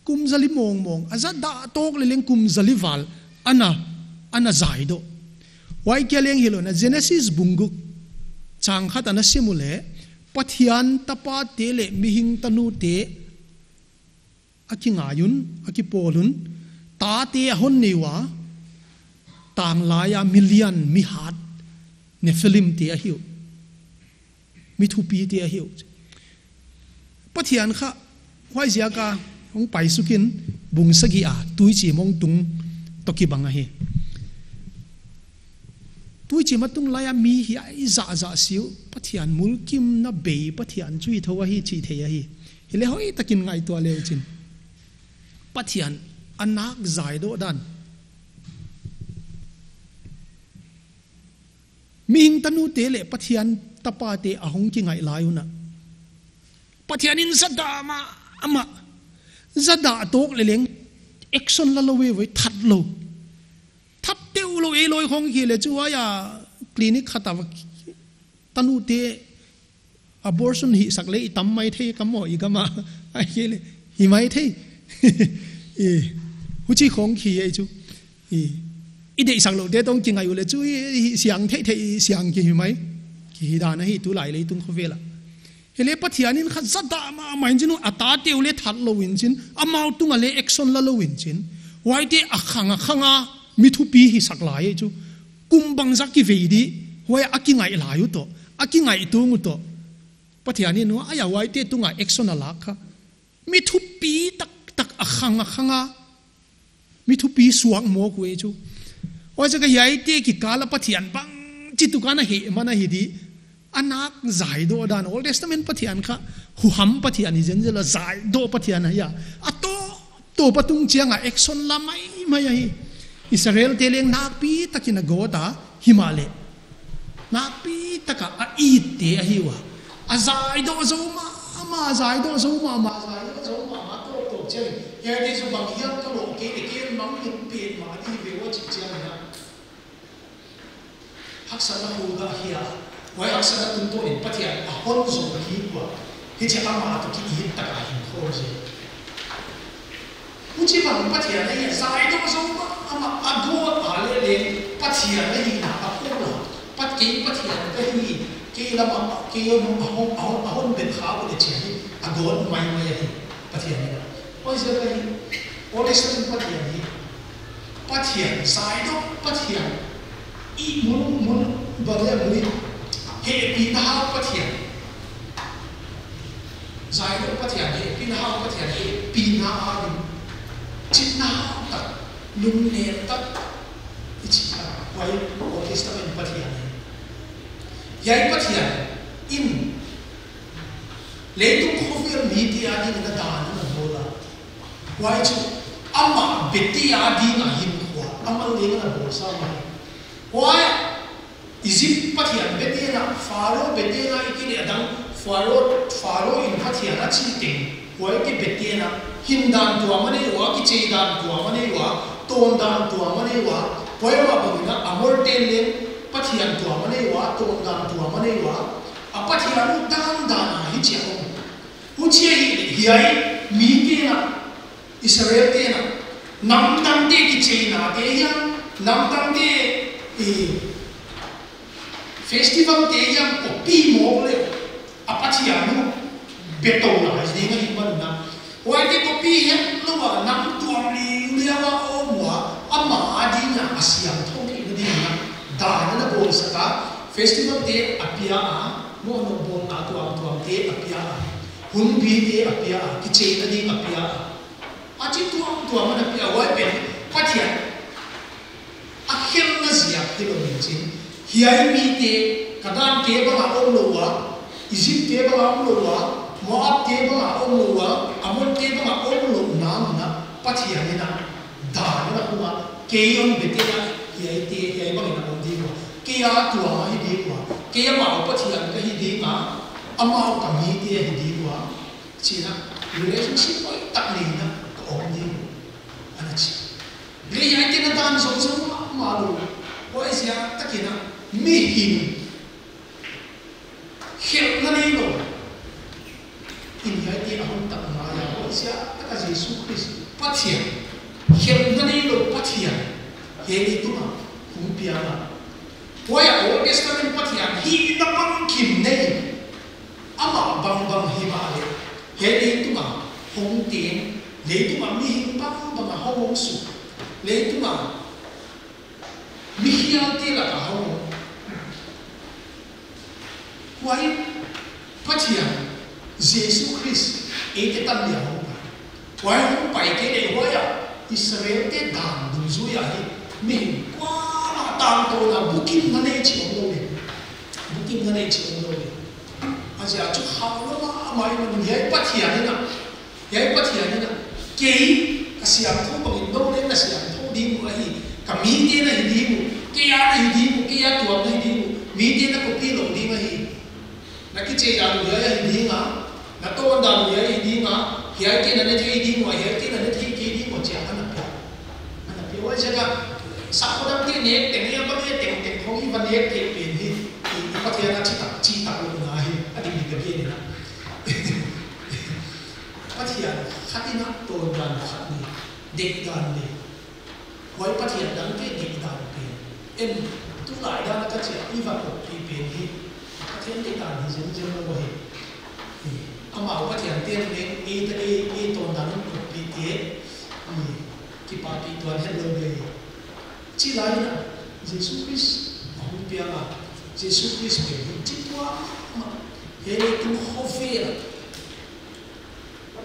kum zali mawngmawng, a zadah tawk leleng kum zali val ana, ana zaidoh. Huai kia leng hilou in, Genesis bung guk chang khat ana sim uleh, Pathian tapate leh mihing tanute a kingai un, a kipawl un, tate a hon nei ua, tanglai a milian mihat Nephilim te ahi uh. Mi thupi te ahi uh. Pathian kha, huaiziak a hong paisuk in, bung sagih a tuichim hong tung toh kibang ahi. Tuichim a tung lai a mi hiai zahzah si uh, Pathian mulkimna bei Pathian chu hi thou ahi chih thei ahi. Hileh hoihtakin ngaihtuah le uchin, Pathian a nak zaidoh dan, mihing tanute leh Pathian tapate a hong kingaih lai un a, Pathian in zadah mahmah, zadah tawk leh leng action la lou ve, voi that lou. That teuh lou, ei lawi khong khi leh chu huai a clinic khat a va tanute abortion hihsak leh i tam maithei ka maw, i gam a. Ahih leh hi maithei. I, huchi khong khi ei chu. I, i deihsak loute toh kingaih uleh chu i, i siang theihtheih, i siang ki hi mai. Ki hi dan ahi tulai leitung khovel a. Hileh Pathian in kha zadah mahmah in chin, a tate uh leh that lou in chin, amau tung a leh action la lou in chin, huaite a khang a khang a mi thupi hisak lai ei chu. Kum bangzah kivei di, huai a kingaih lai uh toh, a kingaihtung uh toh, Pathian in huai a huaite tung a action a lak kha, mi thupi taktak, a khang a khang a mi thupi suak mawk uh ei chu. Huaiziak a hiaite kikal a Pathian bangchituk a na hehman ahi di. A nak zaidoh dan, Old Testament Pathian kha huham Pathian hi zenzen a, zaidoh Pathian ahi a. A tawptawp a tung chiang a action la maimai ahi. Israelte leng nakpi takin a gawt a, himahleh nakpi tak a a itte ahi ua. A zaidoh zou mahmah, a zaidoh zou mahmah, a zaidoh zou mahmah, tawptawp chiang in, hiaite chu bang hiam ka lawh kei leh kei mang min petmah di ve ua chih chiang in a, haksatna khu gah hia, huai haksatna tungtawn in Pathian a hon zong kik ua. Hichia amah toh ki-it tak a hinkhua zel. Huchibang Pathian ahi a, zaidoh zou mahmah, a gawt a leh leng Pathian ahihna a phawk ua. Pat-, kei Pathian ka hi, kei lam a, kei a hon, a hon, a hon, a hon bet kha uleh chih hi a gawt maimai ahi. Pathian hi a. Huaiziak ahi, Old Testament Pathian hi, Pathian, zaidoh Pathian, ihmu, mu, bang leh mu, hehpihna hau Pathian. Zaidoh Pathian, hehpihna hau Pathian, hehpihna hau ding, chitna hau tak, lungnem tak, i chih kha, huai Old Testament Pathian hi. Hiai Pathian in leitung khovel mite ading in a dan ana bawl a. Huai chu amah bete ading a hinkhua, amah leng ana bawlsa mai. Huai Egypt pathian bete'n a, Pharaoh bete'n a, i ki leh a dang Pharaoh, Pharaoh in pathian a chih teng, huaite bete'n a, hindan tuam a nei ua, kicheidan tuam a nei ua, tawndan tuam a nei ua, huai mah bangin a Amorte'n leng pathian tuam a nei ua, tawndan tuam a nei ua, a pathian uh dandan a hichia om. Huchia hi, hiai mite'n a, Israelte'n a, namdangte kicheinate hiam, namdangte, eh, festivalte hiam copy mawk leh, a pathian uh be tou lai ding ahihman un a. Huaite copy hetlou a, nam tuam liuliau a om ua, amah ading a siangthou theihna ding in a, dan ana bawlsak a, festivalte a pia a, mohna bawlna tuamtuamte a pia a, hunbite a pia a, kicheina ding a pia a. A chi tuamtuam ana pia, huai pen Pathian a khelhna ziak hilou in chin. Hiai mite, Kanaan te bang a omlou ua, Egypt te bang a omlou ua, Moab te bang a omlou ua, Ammon te bang a omlou nang in a, Pathian in a, dan ana hong a, kei hon bete'n a, hiaite, hiai bangin a om ding ua, kei a tuam ahi ding ua, kei amau pathian ka hi ding a, amau ka mite ahi ding ua, chi'n a, relationship hoihtak nei in a ka om ding uh, ana chi. Leh hiaite'n a dan zong zong mahmah lou. Huaiziak takin a, mihing khelhna neilou in hiaite a hon tak ngai a, huaiziak tak a Jesu Khrist Pathian, khelhna neilou Pathian, hiai leitung a hong piang a. Huai a Old Testament Pathian hihna bangkim nei, amah bangbang himahleh, hiai leitung a hong teng, leitung a mihing bangbang a hong om suk, leitung a Mi hiaite lak a hong om. Huai Pathian, Jesu Khrist, eite tan dia hong pai. Huai hong paite leh huai a Israelte dan dungzui a hi mihing kuamah tangtawn a bukimna nei chih om lou leh. Bukimna nei chih om lou leh. A ziak chu khauh lou mahmah in, hiai Pathian in a, hiai Pathian in a, kei ka siangthou bangin nou leng na siangthou ding uh ahi, ka mite na hi ding uh, kei a na hi ding uh, kei a tuam na hi ding uh, mite na copy lou ding ahi. Na kichian uh hiai ahi ding a, na tawndan uh hiai ahi ding a, hiaite na ne thei ding uh, hiaite na ne thei kei ding uh, chia ana pia. Ana pia huai ziak a, sakhaw dangte nek teng, a bang e tengteng khong i va nek kei pen hi, i, i Pathian a chi tak, chi tak lou na hi, a dik dik a gen in a. Pathian khat in a tawndan khat nei, deihdan nei. Huai Pathian dangte deihdan pen. En, tulai dan a ka chiah i va koppih pen hi. Pathian deihdan hi zenzen lou hi. Hi. Amau Pathian ten leng, ei ta ei, ei tawndan koppih te. Hi. Kipahpih tuan het lou ve. Chi lai in a, Jesu Khrist a hong piang a. Jesu Khrist pen hi chi tuan mah. Hiai leitung khovel a.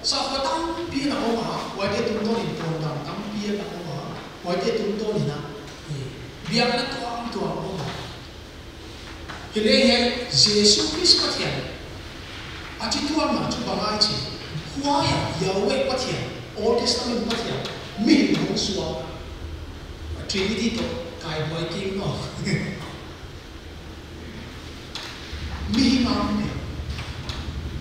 Sakhaw tampi na om a, huaite tungtawn in tawndan tampi na om a, huaite tungtawn in a, eh, biakna tuamtuam om a. Hileh hiai Jesu Khrist Pathian a chi tuamna chu bang ahia chih, huai a Yahweh Pathian, Old Testament Pathian, mihing hong suak a, Trinity toh kai buai kei maw. Mihing a hong piang.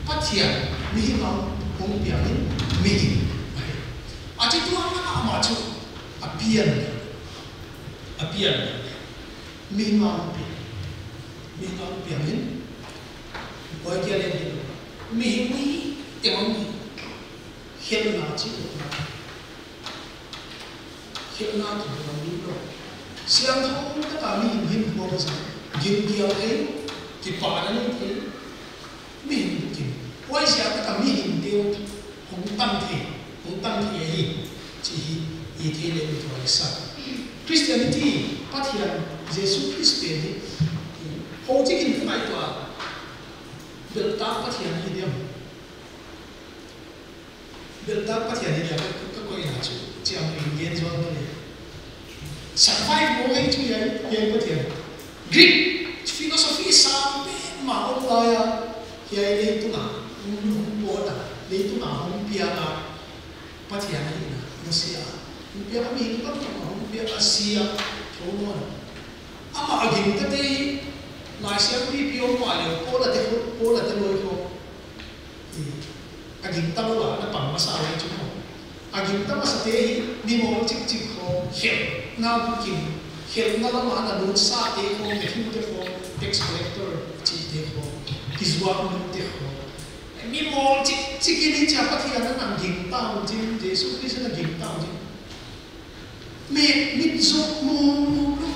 Pathian, mihing a hong piang in, mihing. A chi tuamna mahmah chu, a pian. A pian. Mihing a hong piang. Mihing a hong piang in, huai kia leh hi. Mihing ni, te hong hi. Khelhna chi uh. Khelhna ki buang ni lo. Siangthou taka mihing hinkhua zang. Gilkial thei, kipahna nei thei. Mihing bukim. Huaiziak taka mihingte uh hong tang thei, hong tang thei ahi. Chih hi, i thei leh mi tuai sa. Christianity, Pathian, Jesu Khrist pen hi. Hou chikin ka ngaihtuah. Belhtak Pathian hi diam. Belhtak Pathian hi dia ka, ka koihna chu, chiamnuih in gen zual ka leh. Survive maw ei chu hiai, hiai Pathian. Greek philosophy sang pen mah om lai a, hiai leitung a, hong, hong pawt a, leitung a hong piang a, Pathian ahihna, Mosia. Hong piang a mi hing bang mah hong piang a sia, thou maw. Amah a gingtate hi, Laisiangthou pi om mah leh, Paul a te, Paul a te loi khawng. A gingta lou a, na pang masa lai chu maw. A gingta masate hi, mi mawl chikchik khawng, khelhna bukim, khelhna lam a na lutsate khawng, na thute khawng, tax collector chihte khawng, kizuak nute khawng. Mi mawl chikchik in hichia Pathian a na gingta uh chin, Jesu Khrist a na gingta uh chin. Mek mit zoh mawngmawng lou.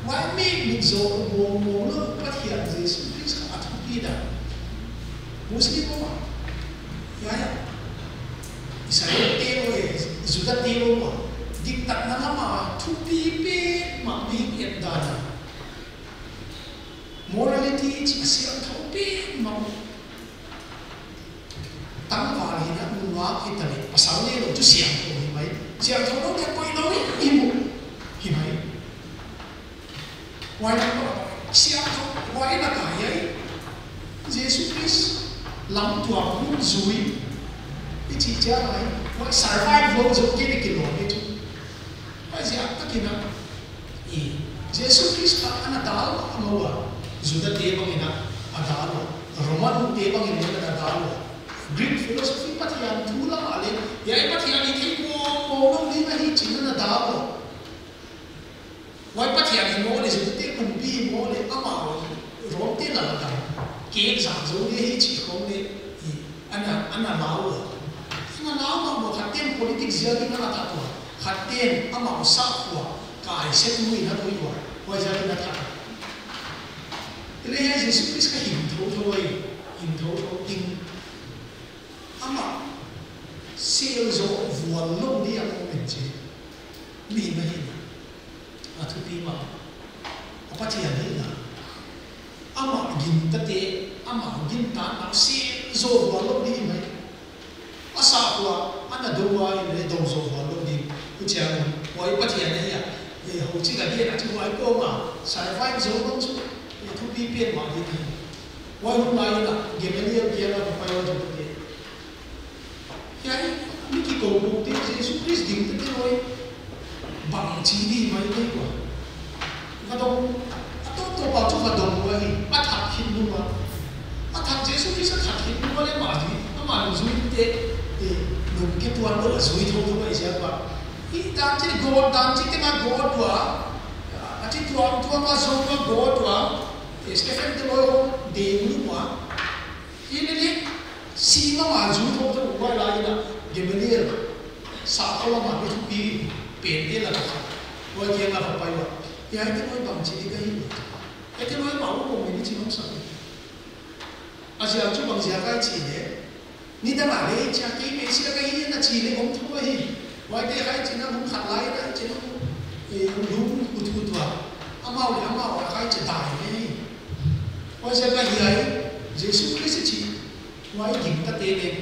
Huai mek mit zoh mawngmawng lou Pathian Jesu Khrist kha a thupi dan. Muslim maw. Ya, ya. Israelte maw, Judate maw. Diktatna lam a thupi petmah mi et dan a. Morality chih a siangthou petmah. Tangval hi na nungak hi ta leh, pasal neilou chu siangthou hi mai. Siangthou lou leh poilou hi, hi mu. Hi mai. Huai na pa, siangthou, huai na ka hiai. Jesu Khrist lamtuam hun zui. I chih chiang a hi. Huai survive lou zou kei leh kilawm hi chu. Huaiziak takin a, i, Jesu Khrist kha ana dal mahmah ua, Judate bangin a, a dal ua, Roman te bangin a, a dal ua. Greek philosophy Pathian thu lam a leh, hiai Pathian i thei mawngmawng lou ding ahi chi'n ana dal ua. Huai Pathian hi maw leh, Judate kumpi hi maw leh, amau Rom te lalgam, kek zak zou ding ahi chih khawng leh, i, ana, ana lau ua. Ana lau mahmah, khatte'n politics ziakin ana that ua. Khatte'n amau sakhua kai sek mu in a koih ua. Huaiziakin a that. Hileh hiai Jesu Khrist kha hing thouthou ahi. Hing thouthou ding. Amah sel zoh vual lou ding a om in chi. Mi na hi na, a thupi mah, a Pathian hi na, amah gingtate, amah gingtatna sem zo hual lou ding mai. A sahkhua, ana dou a in le dou zo hual lou ding. Huchiang, huai Pathian ahi a. E, huchi ka gen a chu huai kawm a, sacrifice zo lou chu, e, thupi pen mah ding hi. Huai hun lai in a, Gamaliel kiang a ka pai ua chu te. Hiai, mi kikou kou te, Jesu Khrist gingtate loi. Bangchi di mai te kua. Ka dong, a to to pa chu ka dong lua hi, a that khin lua. A that Jesu Khrist a that khin lua le mah di, amah lungzui te, e, lungke tuan lou a zui thou thou a i ziak ba. I dan chi God, dan chi te nga God tua. A chi tuang tuang a zong a God tua. E, Stephen te loi hong deng lua. Hilele, si mahmah zui thou thou huai lai in a, Gamaliel, sahkhua mahmah mi thupi pente lak a khat. Huai kiang a ka pai ua. Hiaite loi bangchi di ka hi. Hiaite loi mah uh kong mi chi mang sak. A ziak chu bang ziak a i chih leh. Nidang a leh chia kei Mesia ka hi na chih leh om thou hi. Huaite khai chih na hun khat lai na chih na, e, lung kut kut ua. Amau leh amau a khai chih dai leh. Huaiziak a hiai, Jesu Khrist chih, huai gingtate leh.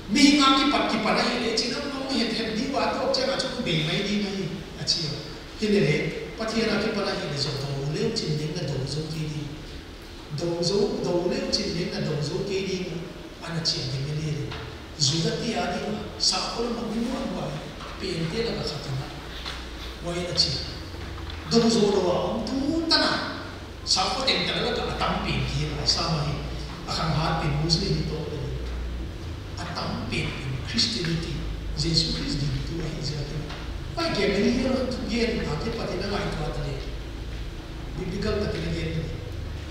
Mihing a kipat kipan a hi leh, chih na hong het het di ua, a tawp chiang a chu bei mai di mai, a chi a. Hilele, Pathian a kipan a hi leh, zo dou leu chin leng na dou zou kei ding. Dou zou, dou leu chin leng na dou zou kei ding. Ana chi a ding leh. Juda te a ding a, sahkhua mah mi muanhuai, pente lak a khat in a. Huai a chi. Dou zou lou a om tu tan a. Sahkhua tengteng lak a tam pen hi a sa mah hi. A khanghat pen Muslim hi toh pen. A tam pen pen Christianity. Jesu Khrist gingtu ahi ziak in. Huai Gamaliel thugen a kipat in a ngaihtuah ta leh. Biblical takin a gen ta leh.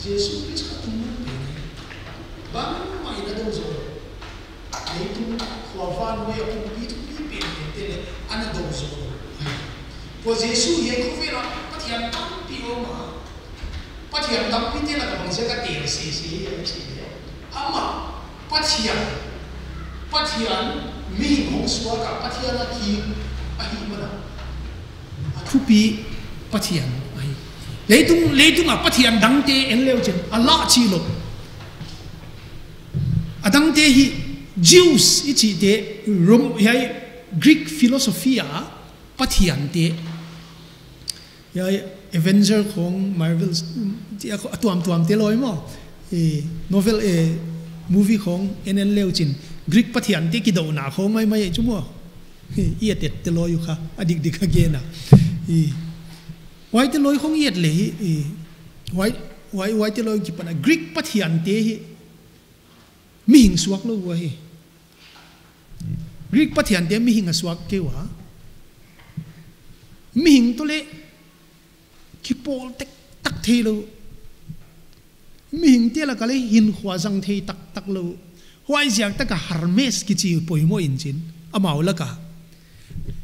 Jesu Khrist kha tung mun pen hi. Bangmah in a dou zou lou. Leitung, khua van, huai a pumpi thupi pen pen te leh ana dou zou lou. Tua Jesu hiai khovel a Pathian tampi om a. Pathian tampi te lak a bang ziak a tel sese hi a chih leh. Amah Pathian, Pathian mihing hong suak a Pathian a ki ahi man a. A thupi Pathian ahi. Leitung, leitung a Pathian dangte en leu chin, a lah chih lou. A dangte hi Zeus i chihte, Rom, hiai Greek philosophy a Pathian te. Hiai Avenger khong, Marvels, um, ti a kho-, a tuam tuam te loi maw. E, novel, e, movie khong, en en leu chin. Greek Pathian te kidouna khong mai mai chu maw. E, i a tet te loi u kha, a dik dik a gen a. E, huai te loi khong i et leh hi, e, huai, huai, huai te loi kipan a Greek Pathian te hi. Mihing suak lou ua hi. Greek Pathian te mihing a suak kei ua. Mihing toh leh kipawl tek tak thei lou. Mihing te lak a leh hinkhua zang thei tak tak lou. Huaiziak tak a Hermes kichi poimoh in chin. Amau lak a.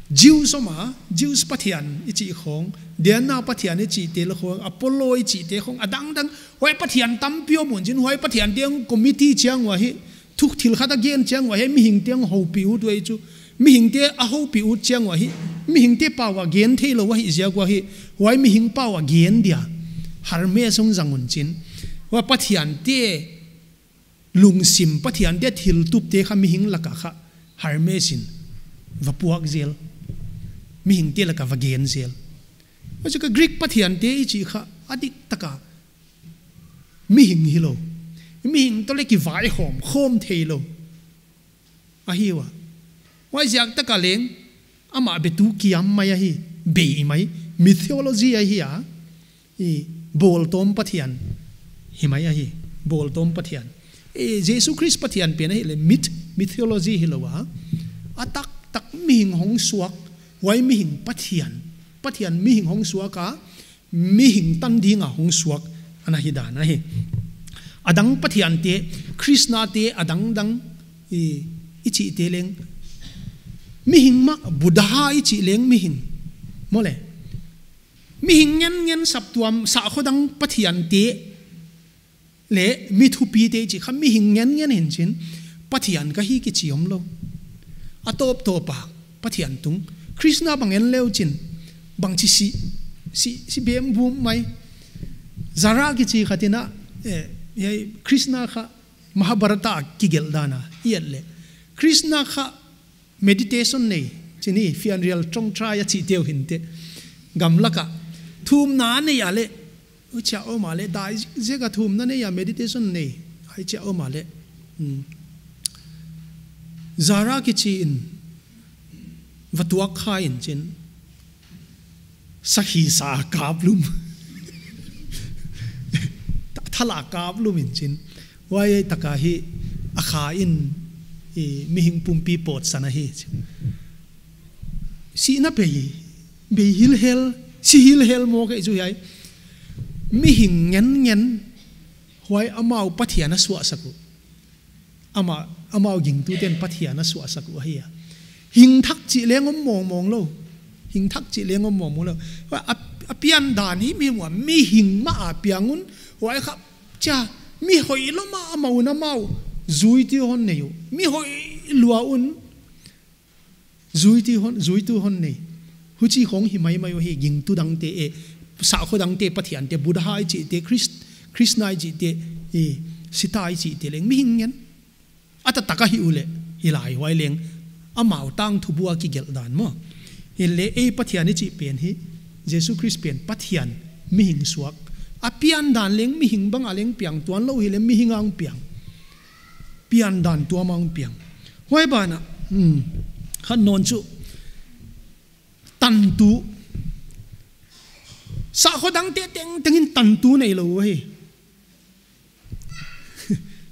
Zeus om a, Zeus Pathian i chih khong, Diana Pathian i chihte leh khong, Apollo i chihte khong, a dangdang, huai Pathian tampi om un chin, huai Pathian te hong committee chiang ua hi, thuk thil khat a gen chiang ua hi, mihing te hong houpih ut ua hi chu, mihing te a houpih ut chiang ua hi, mihing te pau a gen thei lou ua hi ziak ua hi, huai mihing pau a gen dia, Hermes hong zang un chin, huai Pathian te, lungsim Pathian te thil tup te kha mihing lak a kha Hermes in va puak zel. Mihing te lak a va gen zel. Huaiziak a Greek Pathian te i chih kha a dik tak a mihing hi lou. Mihing toh leh kivaihawm khawm thei lou. Ahi ua. Huaiziak tak a leng amah betu kiam mai ahi, bei mai, mythology ahi a. I, bawltawm Pathian hi mai ahi, bawltawm Pathian. I, Jesu Khrist Pathian pen ahi leh myth, mythology hi lou a. A tak tak mihing hong suak, huai mihing Pathian, Pathian mihing hong suak a, mihing tan ding a hong suak ana hi dan ahi. A dang Pathian te, Krishna te, a dangdang, i, i chihte leng. Mihing mah, Buddha i chih leng mihing. Maw leh. Mihing ngen ngen saptuam, sahkhua dang Pathian te, leh mi thupi te i chih kha mihing ngen ngen hi in chin, Pathian ka hi kichi om lou. A tawp tawp a, Pathian tung, Krishna bang en leu chin, bang chi si, si, si bem bum mai. Zara kichi khat in a, eh, hiai Krishna kha Mahabharata a kigelh dan a i et leh, Krishna kha meditation nei, chih ni, fianrial ṭawngṭai a chih teuh hinte. Gamlak a thumna nei a leh, huchia om a leh, dai ziak a thumna nei a meditation nei, huchia om a leh. Hmm. Zara kichi in va tuak kha in chin, sakhi sa kap lum. Tha-, thala kap lum in chin. Huai tak a hi a kha in, i mihing pumpi pawtsan ahi. Sihna bei, bei hilhel, si hilhel maw kei chu hiai. Mihing ngen ngen, huai amau Pathian a suahsak uh. Ama, amau gingtuten Pathian a suahsak uh ahi a. Hing thak chih leng om mawngmawng lou. Hing thak chih leng om mawngmawng lou. A, a pian dan himhim ua, mihing mah a piang un, huai kha, chia, mi hoih lua mah a om un amau zuitu hon nei uh. Mi hoih lua un, zuitu hon, zuitu hon nei. Huchi khong hi maimai uh hi, gingtu dangte, eh, sahkhua dangte Pathiante, Buddha i chihte, Kris-, Krishna i chihte, eh, Sita i chihte leng mihing ngen. A taktak ahi uleh, hilai huai leng amau tangthu bua kigelh dan maw. Hileh ei Pathian i chih pen hi, Jesu Khrist pen Pathian mihing suak. A pian dan leng mihing bang a leng piang tuan lou hileh mihing a hong piang. Pian dan tuam a hong piang. Huai ban ah, hmm, khat nawn chu tantu. Sahkhua dangte tengteng in tantu nei lou uh ahi.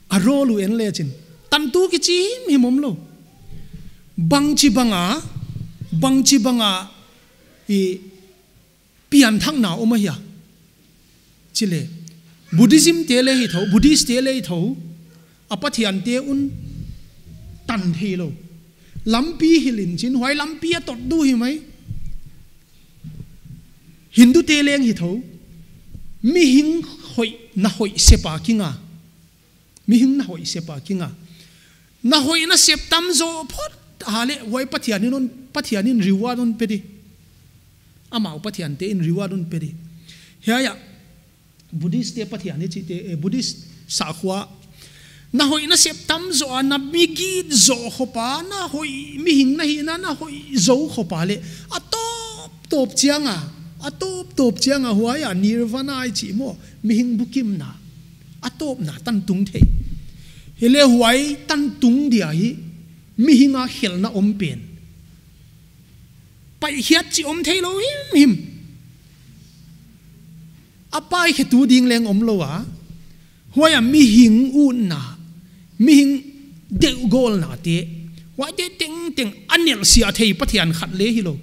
A role uh en le chin, tantu kichi himhim om lou. Bangchi bang a, bangchi bang a, i pianthakna om ahia chih leh, Buddhism te leng hi thou, Buddhist te leng hi thou, a Pathiante un tan thei lou. Lampi hilh in chin, huai lampi a tot di uh hi mai. Hindu te leng hi thou, mihing hoih, na hoih sep a kinga. Mihing na hoih sep a kinga. Na hoih na sep tamzaw phot a leh, huai Pathian in hon, Pathian in reward hon pe di. Amau Pathiante in reward hon pe di. Hiai ah, Buddhist te Pathian i chihte, eh, Buddhist sahkhua. Na hoih na sep tamzaw a, na mi git zaw khop a, na hoih mihing na hihna, na hoih zou khop a leh, a tawp tawp chiang a, a tawp tawp chiang a huai a Nirvana i chih maw, mihing bukimna, a tawpna tan tung thei. Hileh huai tan tung dia hi, mihing a khelhna om pen. Paihkhiat chih om thei lou himhim. A paikhetu ding leng om lou a. Huai a mihing utna, mihing deuhgawlna te, huaite tengteng a nelhsiah thei Pathian khat leng hi lou.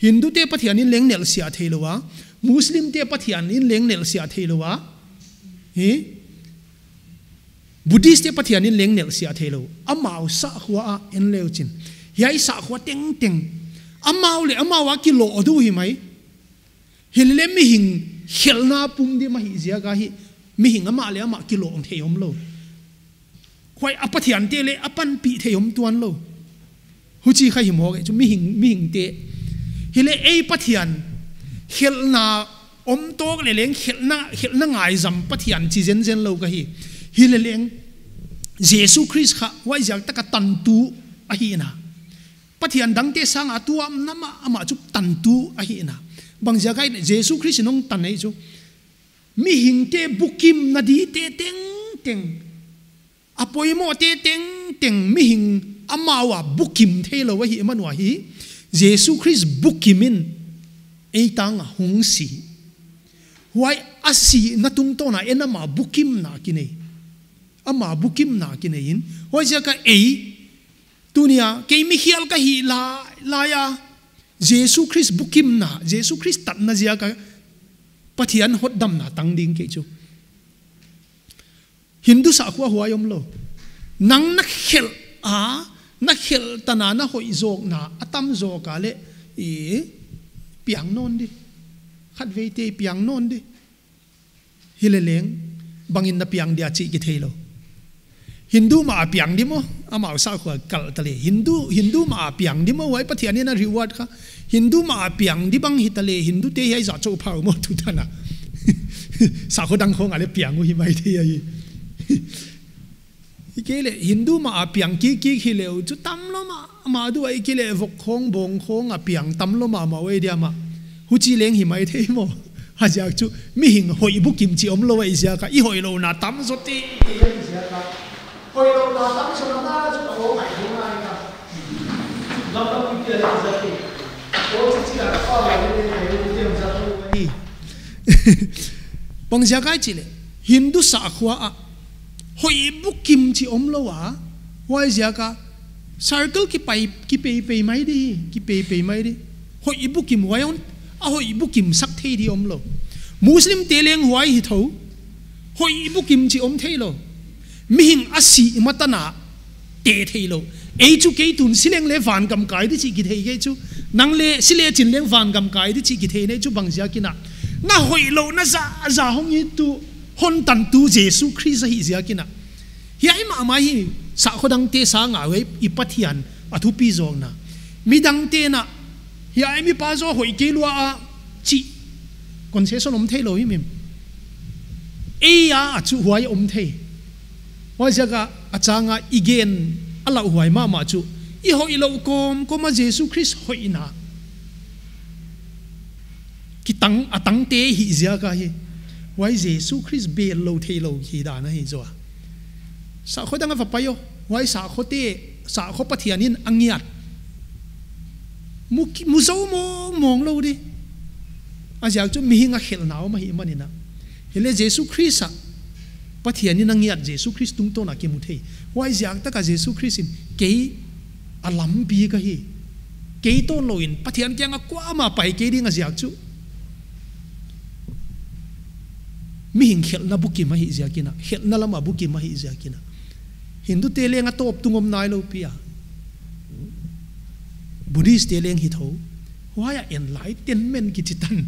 Hindu te Pathian in leng nelhsiah thei lou a. Muslim te Pathian in leng nelhsiah thei lou a. Hi? Buddhist te Pathian in leng nelhsiah thei lou. Amau sahkhua a en leu chin, hiai sahkhua tengteng, amau leh amau a kilawh di uh hi mai. Hileh mihing khelhna pum di mah ahih ziak a hi, mihing amah leh amah kilawh thei om lou. Huai a Pathiante leng a panpih thei om tuan lou. Huchi kha hi maw kei chu mihing, mihingte. Hileh ei Pathian khelhna om tawk leh leng khelhna, khelhna ngaizam Pathian chi zenzen lou ka hi. Hileh leng Jesu Khrist kha huaiziak tak a tantu ahihna. Pathian dangte sang a tuamna mah, amah chu tantu ahihna. Bangziak a Jesu Khrist in hong tan ei chu, mihingte bukimna dite tengteng, a poimawhte tengteng mihing amau a bukim thei lou ahihman uh ahi. Jesu Khrist bukim in ei tang a hong si. Huai a sihna tungtawn a en ama bukimna kinei. Ama bukimna kinei in. Huaiziak a ei, tuni a, kei mikhial ka hih lai, lai a, Jesu Khrist bukimna, Jesu Khrist tatna ziak a Pathian hotdamna tang ding kei chu. Hindu sahkhua huai om lou. Nang na khelh a, na khelh tan a na hoih zawkna a tam zawk a leh, i piang nawn di. Khatvei te i piang nawn di. Hileh leng, bangin na piang dia chih kithei lou. Hindu mah a piang di maw, amau sakhua kalh ta leh. Hindu, Hindu mah a piang di maw, huai Pathian in a reward kha. Hindu mah a piang di bang hita leh, Hindu te hiai zah chauh phau maw tu tan a. Sakhaw dang khong a leh piang uh hi maithei ahi. Hi kei leh Hindu mah a piang kik kik hi leh uh chu tam lou mah, mah di uh ahi kei leh vok khong, bawng khong a piang tam lou mah mah uh ahi dia mah. Huchi leng hi maithei maw. A ziak chu mihing hoih bukim chih omlou ahi ziak a, i hoihlouhna tam zaw te, te ahi ziak a. Hoihlouhna tam zaw na chu a om ai ding ai ka. Gam lam i pia le zat te. Ko chi chi a ka pa le le le le le zat lou ahi. Bang ziak ahia chih leh Hindu sakhua ah hoih bukim chih omlou a, huai ziak a circle kipai, kipeipei mai di, kipeipei mai di. Hoih bukim huai on, a hoih bukim sak thei di omlou. Muslim te leng huai hi thou, hoih bukim chih om theilou. Mihing a si i matan a te theilou. Ei chu kei tun si leng leh vangam kai di chih kithei kei chu. Nang leh si leh chin leng vangam kai di chih kithei nei chu bang ziak in a. Na hoihlouhna zah, zah hong it tu, hon tan tu Jesu Khrist ahi ziak in a. Hiai mahmah hi, sakhaw dang te sang a huai i Pathian a thupi zawkna. Midang te'n a, hiai mipa zaw hoih kei lua a, chih concession om theilou hi mim. Ei a, a chu huai om thei. Huai ziak a, a chang a i gen a lauhuai mahmah chu. I hoihlouh kawmkawm a Jesu Khrist hoihna kitang, a tangte hi ziak ahi. Huai Jesu Khrist bel lou theilou hi dan ahi zaw a. Sakhaw dang a va pai aw. Huai sakhaw te, sakhaw Pathian in a ngiat. Mu ki, mu zou mawngmawng lou di. A ziak chu mihing a khelhna om ahihman in a. Hi leh Jesu Khrist a, Pathian in a ngiat Jesu Khrist tungtawn a kimu thei. Huai ziak tak a Jesu Khrist in kei a lampi ka hi. Kei tawnlou in Pathian kiang a kuamah pai kei ding a ziak chu. Mihing khelhna bukim ahi ziak in a, khelhna lam a bukim ahi ziak in a. Hindu te leng a tawp tung om nailou pi a. Buddhist te leng hi thou. Huai a enlightenment kichi tan.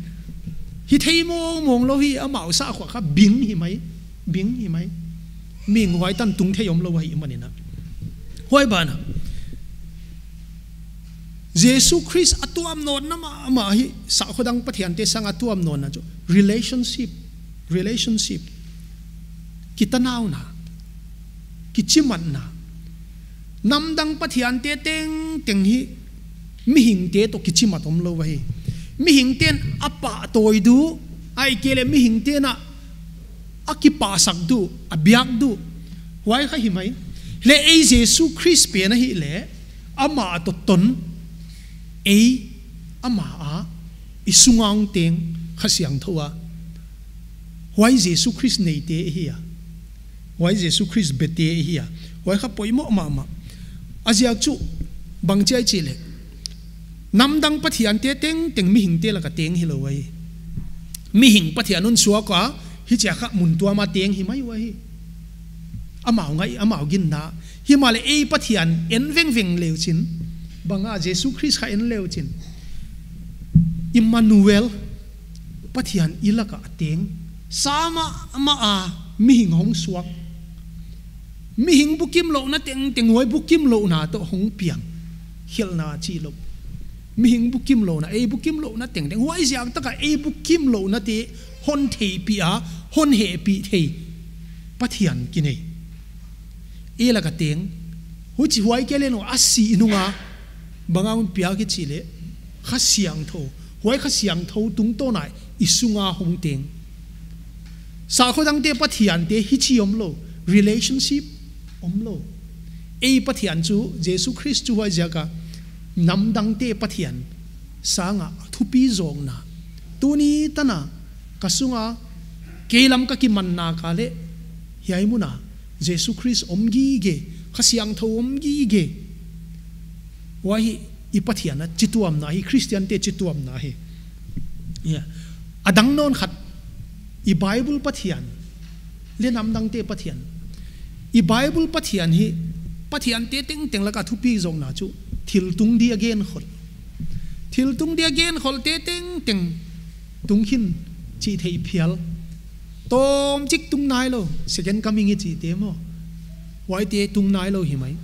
Hi thei mawngmawng lou hi, amau sakhua kha bing hi mai, bing hi mai. Mihing huai tan tung thei omlou ahihman in a. Huai ban a. Jesu Khrist a tuam nawnna mahmah hi, sakhaw dang Pathian te sang a tuam nawnna chu. Relationship, relationship. Kitanauna, kichimatna. Namdang Pathian te tengteng hi, mihing te toh kichimat omlou ahi. Mihing te'n a pahtawi di uh, ahihkeileh mihing te'n a a kipahsak di uh, a biak di uh. Huai kha hi mai. Leh ei Jesu Khrist pen ahih leh, amah toh ton, ei, amah a, i sung a hong teng, Kha Siangthou a. Huai Jesu Khrist neite i hi a. Huai Jesu Khrist bete i hi a. Huai kha poimoh mahmah. A ziak chu, bang chi ahia chih leh. Namdang Pathian te tengteng mihing te lak a teng hilou ahi. Mihing Pathian hon suak a, hichia kha mun tuam a teng hi mai uh ahi. Amau ngai, amau ginna. Himahleh ei Pathian en vengveng le uchin. Bang a Jesu Khrist kha en le uchin. Immanuel, Pathian i lak a teng. Sa mahmah a mihing hong suak. Mihing bukimlouhna tengteng huai bukimlouhna toh hong piang. Khelhna chih lou. Mihing bukimlouhna, ei bukimlouhna tengteng. Huai ziak tak a ei bukimlouhna te hon theihpih a, hon hehpih thei. Pathian kinei. Ei lak a teng. Huchi huai kia leh no a si nung a. Bang a hon piak i chih leh. Kha Siangthou. Huai Kha Siangthou tungtawn a i sung a hong teng. Sakhaw dang te Pathian te hichi omlou, relationship omlou. Ei Pathian chu, Jesu Khrist chu huai ziak a, namdang te Pathian sang a thupi zawkna. Tuni tan a, ka sung a, kei lam ka kimanna ka leh, hiai mun a, Jesu Khrist om gige, Kha Siangthou om gige. Huai hi, i Pathian a chituamna hi, Khristian te chituamna hi. Ya. A dang nawn khat, i Bible Pathian, leh namdang te Pathian. I Bible Pathian hi, Pathian te tengteng lak a thupi zawkna chu, thil tung di a gen khol. Thil tung di a gen khol te tengteng, tung khin chih theih phial. Tawmchik tung nailou, second coming i chih te maw. Huaite tung nailou hi mai.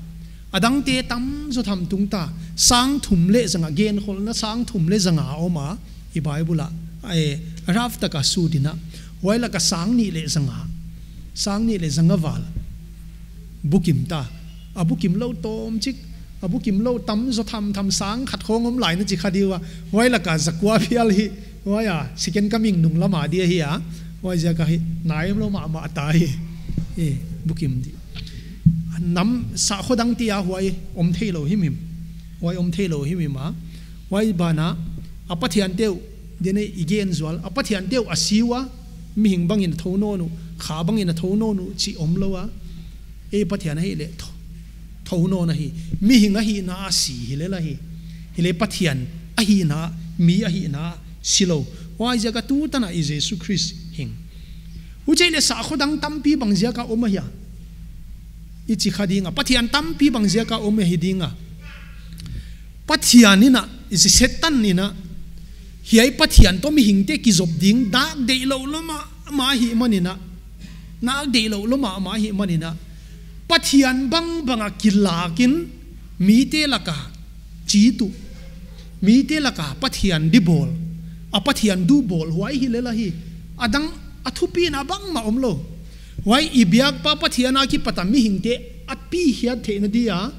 A dangte tamzaw tham tung ta, sang thum leh zanga, genkholhna sang thum leh zanga om a, i Bible ah, eh, rough taka sut in a, huai laka sang nih leh zanga, sang nih leh zanga val bukim ta. A bukim lou tawmchik, a bukim lou tamzaw tham tham sang khat khawng om lai na chi kha di ua. Huai laka zakua phial hi, huai a, second coming nung lama di ahi a. Huaiziak a hi, nai om lou mahmah ta hi. Eh, bukim di. Nam sahkhua dangte ah huai om theilou himhim. Huai om theilou himhim a. Huai banah, a pathiante uh, dene i gen zual, a pathiante uh a si ua, mihing bangin a thou nawn uh, kha bangin a thou nawn uh, chih om lou a. Ei Pathian ahihleh, thou, thou nawn ahi. Mihing ahihna a si hi lel ahi. Hileh Pathian ahihna, mi ahihna, si lou. Huaiziak a tutan a i Jesu Khrist hing. Huchi leh sahkhua dang tampi bangziak a om ahia? I chi kha ding a, Pathian tampi bangziak a om ahi ding a. Pathian in a, i chi Setan in a, hiai Pathian toh mihingte kizop ding, nak deih lou lou mahmah ahihman in a, nak deih lou lou mahmah ahihman in a, Pathian bangbang a kilakin mite laka cheat uh, mite laka Pathian di bawl, a Pathian di bawl, huai hi lel ahi. A dang a thupina bangmah om lou. Huai i biakpa Pathian akipat a mihingte a pi hiat theihna dia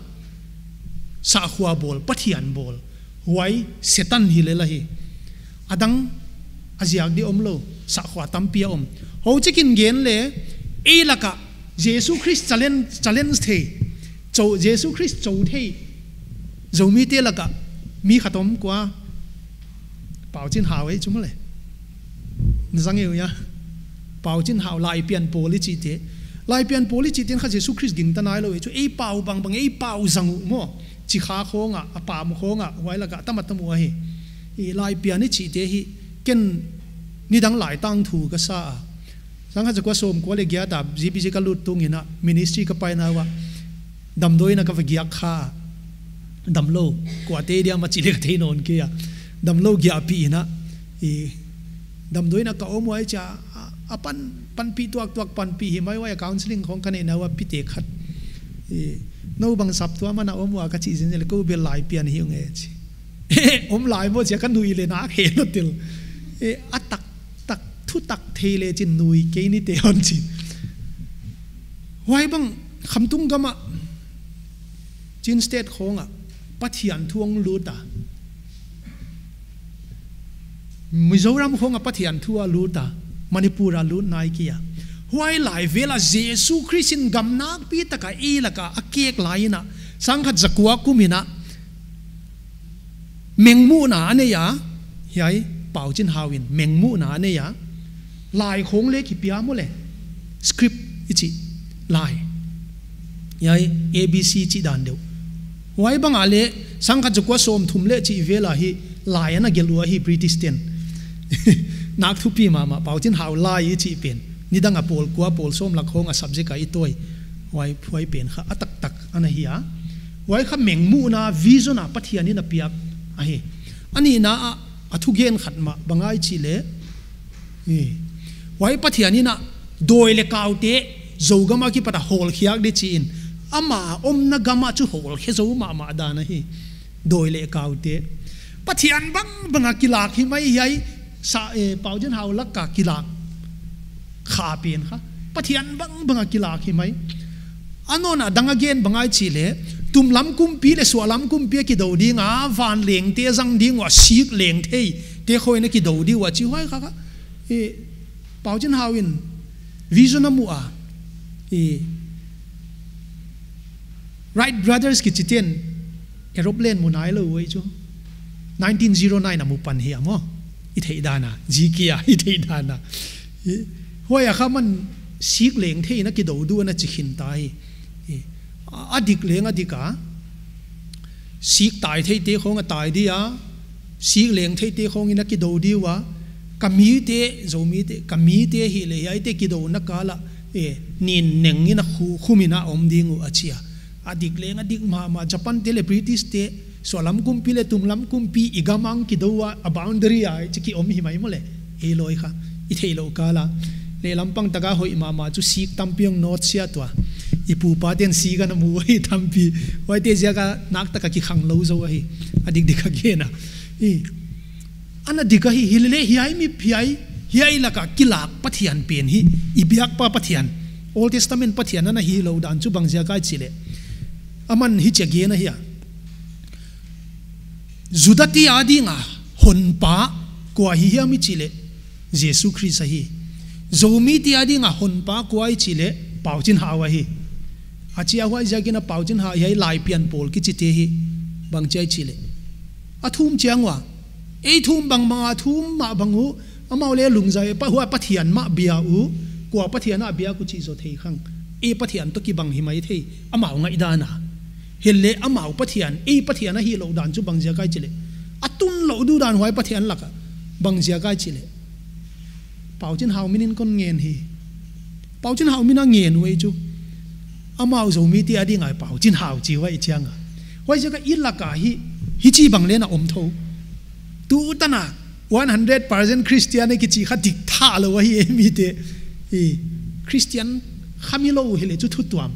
sahkhua bawl, Pathian bawl, huai Setan hi lel ahi. A dang a ziak di om lou, sahkhua tampi a om. Huchiin gen leh, ei laka Jesu Khrist challenge, challenge thei, chou, Jesu Khrist chou thei Zomite laka mi khat om kua, Pau Chin Hau ei chu maw le. Na zang e uh ia. Pau Chin Hau, Laipian Pawl i chihte. Laipian Pawl i chihte in kha Jesu Khrist gingta nailou ei chu, ei pau bangbang, ei pau zang uh maw, chi kha khawng a, a pam khawng a, huai laka tam a tam uh ahi. I Laipian i chihte hi, ken nidang lai tangthu ka sa a. Sangkhat zakua sawmkua leh giat a, G B C ka lut tung in a, ministry ka paina ua, damdawi in a ka va giak kha. Damlou, kuate dia maw chih leh ka thei nawn kei a. Damlou giahpih in a, i, damdawi in a ka om ua ei chia, a, a pan, panpih tuaktuak panpih hi mai ua, counseling khawng ka neihna ua pite khat. I, nou bang saptuam a na om ua ka chi zenzen leh kou bel Laipian hi ung e chi. Om lai maw chia ka nui leh nak he lou tel. E, a taktak, thutak thei leh chin nui kei ni te hon chi. Huai bang Khamtung gam a, Chin State khawng a, Pathian thu hong lut a. Mizoram khawng a Pathian thu a lut a, Manipur a lut nai kei a. Huai lai vel a Jesu Khrist in gam nakpi taka ei laka a kek lai in a, sangkhat zakua kum in a, mengmuhna a nei a, hiai Pau Chin Hau in mengmuhna a nei a, lai khawng leh kipia maw le, script i chih, lai. Hiai A B C chih dan deuh. Huai bang a leh, sangkhat zakua sawmthum leh chih vel a hi, lai ana gelh ua hi British ten. Nak thupi mahmah, Pau Chin Hau lai i chih pen. Nidang a pawl kua, pawl sawm lak khawng a subject a i tawi. Huai, huai pen kha a taktak ana hi a. Huai kha mengmuhna, vision a Pathian in a piak ahi. A nihna a, a thugen khat mah bang ahia chih leh, i, huai Pathian in a dawi leh kaute Zogam akipat a hawlkhiak di chi in, ama omna gam a chu hawlkhia zou mahmah dan ahi. Dawi leh kaute Pathian bangbang a kilak hi mai hiai, sa, eh, Pau Chin Hau laka kilak kha pen kha. Pathian bangbang a kilak hi mai. A nawn a dang a gen bang ahia chih leh, tumlam kumpi leh suahlam kumpi a kidou ding a, vanlengte zang ding ua, sik leng theite khawng in a kidou di ua chi huai kha kha. Eh, Pau Chin Hau in vision a mu a. Eh, Wright Brothers kichite'n aeroplane mu nailou uh ei chu. Nineteen zero nine a mu pan hi a maw. I theih dan a, zia kia, i theih dan a. I, huai a kha man sik leng thei in a kidou di ua ana chi khin ta hi. I, a, a dik leng a dik a. Sik tai theite khawng a tai di a. Sik leng theite khawng in a kidou di ua. Ka mite, Zomite, ka mite hi leh hiaite kidouna kal a, eh, nin neng in a khu-, khum in a om ding uh a chi a. A dik leng a dik mahmah, Japan te leh British te, suahlam kumpi leh tumlam kumpi i gam a kidou a, a boundary a, chi ki om hi mai maw le, ei lawi kha, i theihlouh kal a. Lehlam pang taka hoih mahmah chu sik tampi hong nawt siat ua. I pu pa ten si ka na mu hi tampi. Huaite ziak a nak tak a kikhang lou zou ahi. A dikdik a gen a. I. Ana dik ahi, hilele hiai mi hiai, hiai laka kilak Pathian pen hi. I biak pa Pathian. Old Testament Pathian ana hilou dan chu bang ziak ahia chih leh. Aman hichi a gen ahi a. Judate adinga honpa kua hi hiam i chih leh Jesu Khrist ahi. Zomite adinga honpa kua i chih leh Pau Chin Hau ahi. A chia huaiziakin a Pau Chin Hau hiai laipian pawl kichite hi bang chia i chih leh. A thum chiang ua. Ei thum bangbang a thum mah bang uh. Amau leh lungzai pa huai Pathian mah bia uh. Kua Pathian a bia uh chih zaw thei khang. Ei Pathian toh kibang hi maithei. Amau ngaihdan a. Hilele amau Pathian, ei Pathian ahi lou dan chu bang ziak ahia chih leh. A tun lou duh dan huai Pathian laka. Bang ziak ahia chih leh. Pau Chin Hau min in kon ngen hi. Pau Chin Hau min a ngen uh ei chu. Amau Zomite adinga Pau Chin Hau chi huai chiang a. Huaiziak a i laka hi, hichi bang leng a om thou. Tu tan a, one hundred percent Christian i kichi kha dik tha lou ahi ei mite. I, Christian kha mi lou hileh chu thu tuam.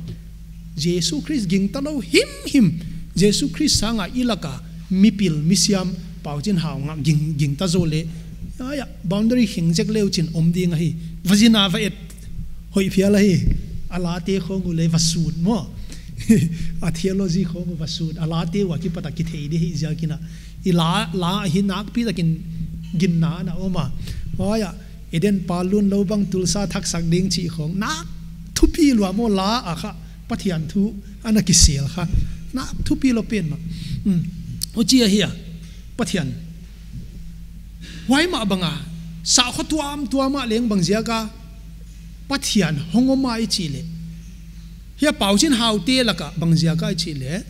Jesu Khrist gingta lou himhim. Jesu Khrist sanga i laka mipil, misiam, Pau Chin Hau ngak ging, gingta zou leh. Ai a, boundary hing zek leu chin om ding ahi. Va zin a va et hoih phial ahi. A late khong uh leh va sut maw. A theology khong uh va sut. A late uh a kipat a kithei di hi ziakin a. I la, la hi nakpi takin ginna ana om a. Huai a, Eden pal lun lou bang Tulsa thak sak ding chih khong. Nak thupi lua maw la a kha. Pathian thu ana kisel kha. Nak thupi lou pen mah. Hmm. Huchi ahi a. Pathian. Huai mah bang a. Sakhaw tuamtuam a leng bang ziak a. Pathian hong om a i chih leh. Hiai Pau Chin Haute laka bang ziak ahia chih leh.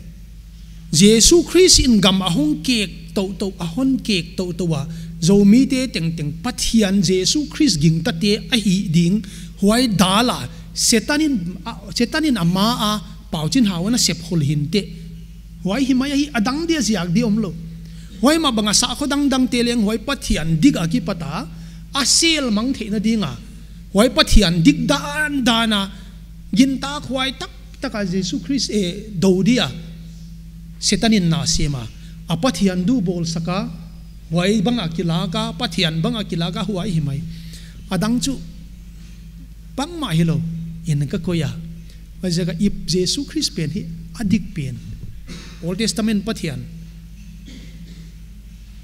Jesu Khrist in gam a hong kek toutou, a hon kek toutou a. Zomite tengteng Pathian Jesu Khrist gingtate ahi ding. Huai dal a. Setan in, a, Setan in ama a Pau Chin Hau ana sep khol hinte. Huai hi mai ahi a dang dia ziak di om lou. Huai mah bang a sakhaw dangdangte leng huai Pathian dik a kipat a. A sel mang theihna ding a. Huai Pathian dik dandan a. Gintak huai taktak a Jesu Khrist e dou dia. Setan in na sem a. A Pathian duh bawl sak a. Huai bang a kilak a. Pathian bang a kilak a huai hi mai. A dang chu. Bangmah hilou. In ka koih a. Huaiziak a i Jesu Khrist pen hi. A dik pen. Old Testament Pathian.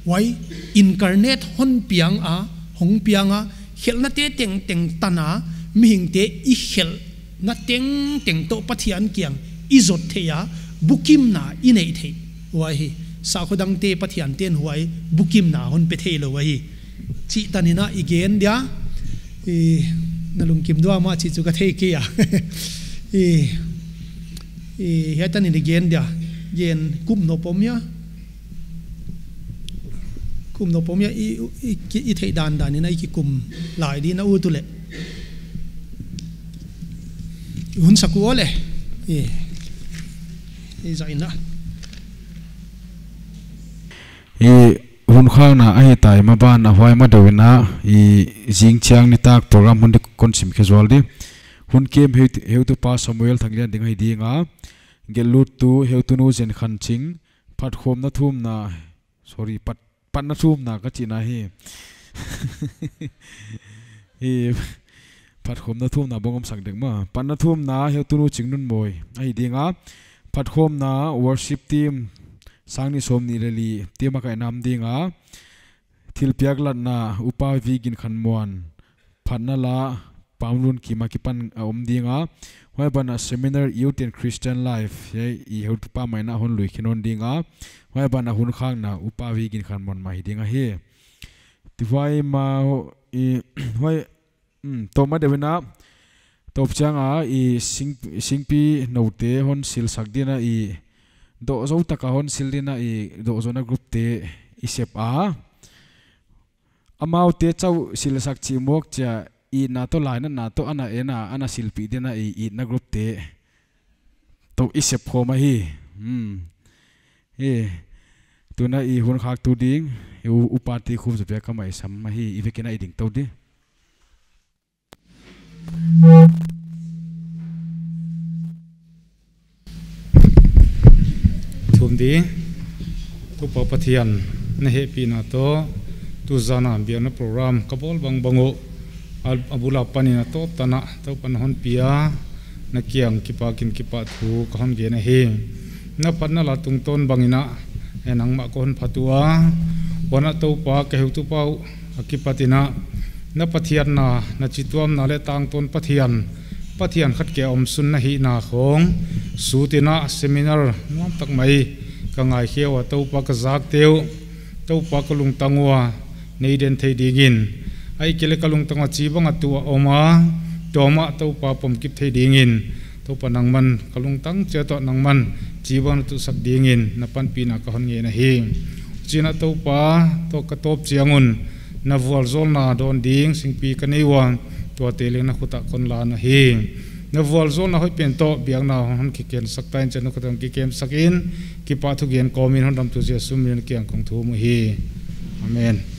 Huai incarnate hon piang a, hong piang a, khelhnate tengteng tan a, mihingte i khelhna tengteng toh Pathian kiang i zot theih a, bukimna i neih theih. Huai hi, sakhaw dangte Pathian ten huai bukimna hon pe theilou ahi. Chih tan in a i gen dia, i na lungkim dua mah chih chu ka thei kei a. I, i, hiai tan in i gen dia, gen kum nop om hia. Kum nop om hia i, i, i, i theih dandan in a i kikum lai di na ut uleh. Hun sak uleh. I, i zah in a. I hun khakna ahi tai maban a huai ma deuh in a i zing chiang nitak program hun di kon sim khe zual di. Hun kem heu, heutupa Samuel Thanglian ding ahi ding a. Gelhlut tu heutunu Zen Khan Ching. Phatkhawmna thumna, sorry, pat, patna thumna ka chihna hi. Hi, phatkhawmna thumna bang om sak dek ma. Patna thumna heutunu Chingnunmawi ahi ding a. Phatkhawmna worship team sang nih sawmnih leh li team a ka inam ding a. Thilpiak latna Upa V Ginkhanmuan. Phatna la Pamlun kima kipan a om ding a. Huai ban a seminar Youth and Christian Life, hiai i heutupa mai in a hon lui khe nawn ding a. Huai ban a hun khakna Upa V Ginkhanmuan mai ding ahi. Ti huai ma i, huai, mm, toh ma deuh in a. Toh chiang a i sing, singpi noute hon silsak din a i doh zou taka hon sil din a i doh zouna group te i sep a. Amaute chauh silsak chih mawk chia itna toh lainatna toh ana en a, ana silpih din a i itna group te toh i sep khawm ahi. Hmm. Hi. Tuna i hun khaktu ding, i u-, upa te khum zaw pia ka mai sam ahi, i vekin a i ding tou di. Di, Toupa Pathian na hehpihna toh, tuzan a biakna program ka bawl bangbang uh, a, a bul a panin a tawp tan ah Toupa na hon pia, na kiang kipakin kipahthu ka hon gen ahi. Na phatna la tungtawn bangin ah, eh, nangmah ka hon phat ua, huan ah Toupa ka heutupa uh a kipatin ah, na Pathianna, na chituamna leh tangtawn Pathian, Pathian khat kia omsun na hihna khong, sutin ah seminar nuam tak mai ka ngaikhe ua, Toupa ka zakte uh, Toupa ka lungtang ua nei den thei dingin, ahihkeileh ka lungtang ua chi bang a tu a om a, tuam ah Toupa pomkip thei dingin, Toupa nangman ka lungtang chiat uah nangman chi bang na tusak dingin na panpihna ka hon ngen ahi. Huchiin ah Toupa, tua ka tawp chiang un, na vualzawlna dawn ding singpi ka nei ua, tuate leng na khut ah kon la ahi. Na vualzawlna hoih pen toh biakna hon kikensak ta in, chiat na khut ah hon kikemsak in, kipahthu gen kawmin hondamtu Jesu min in kiang kong thum uhi. Amen.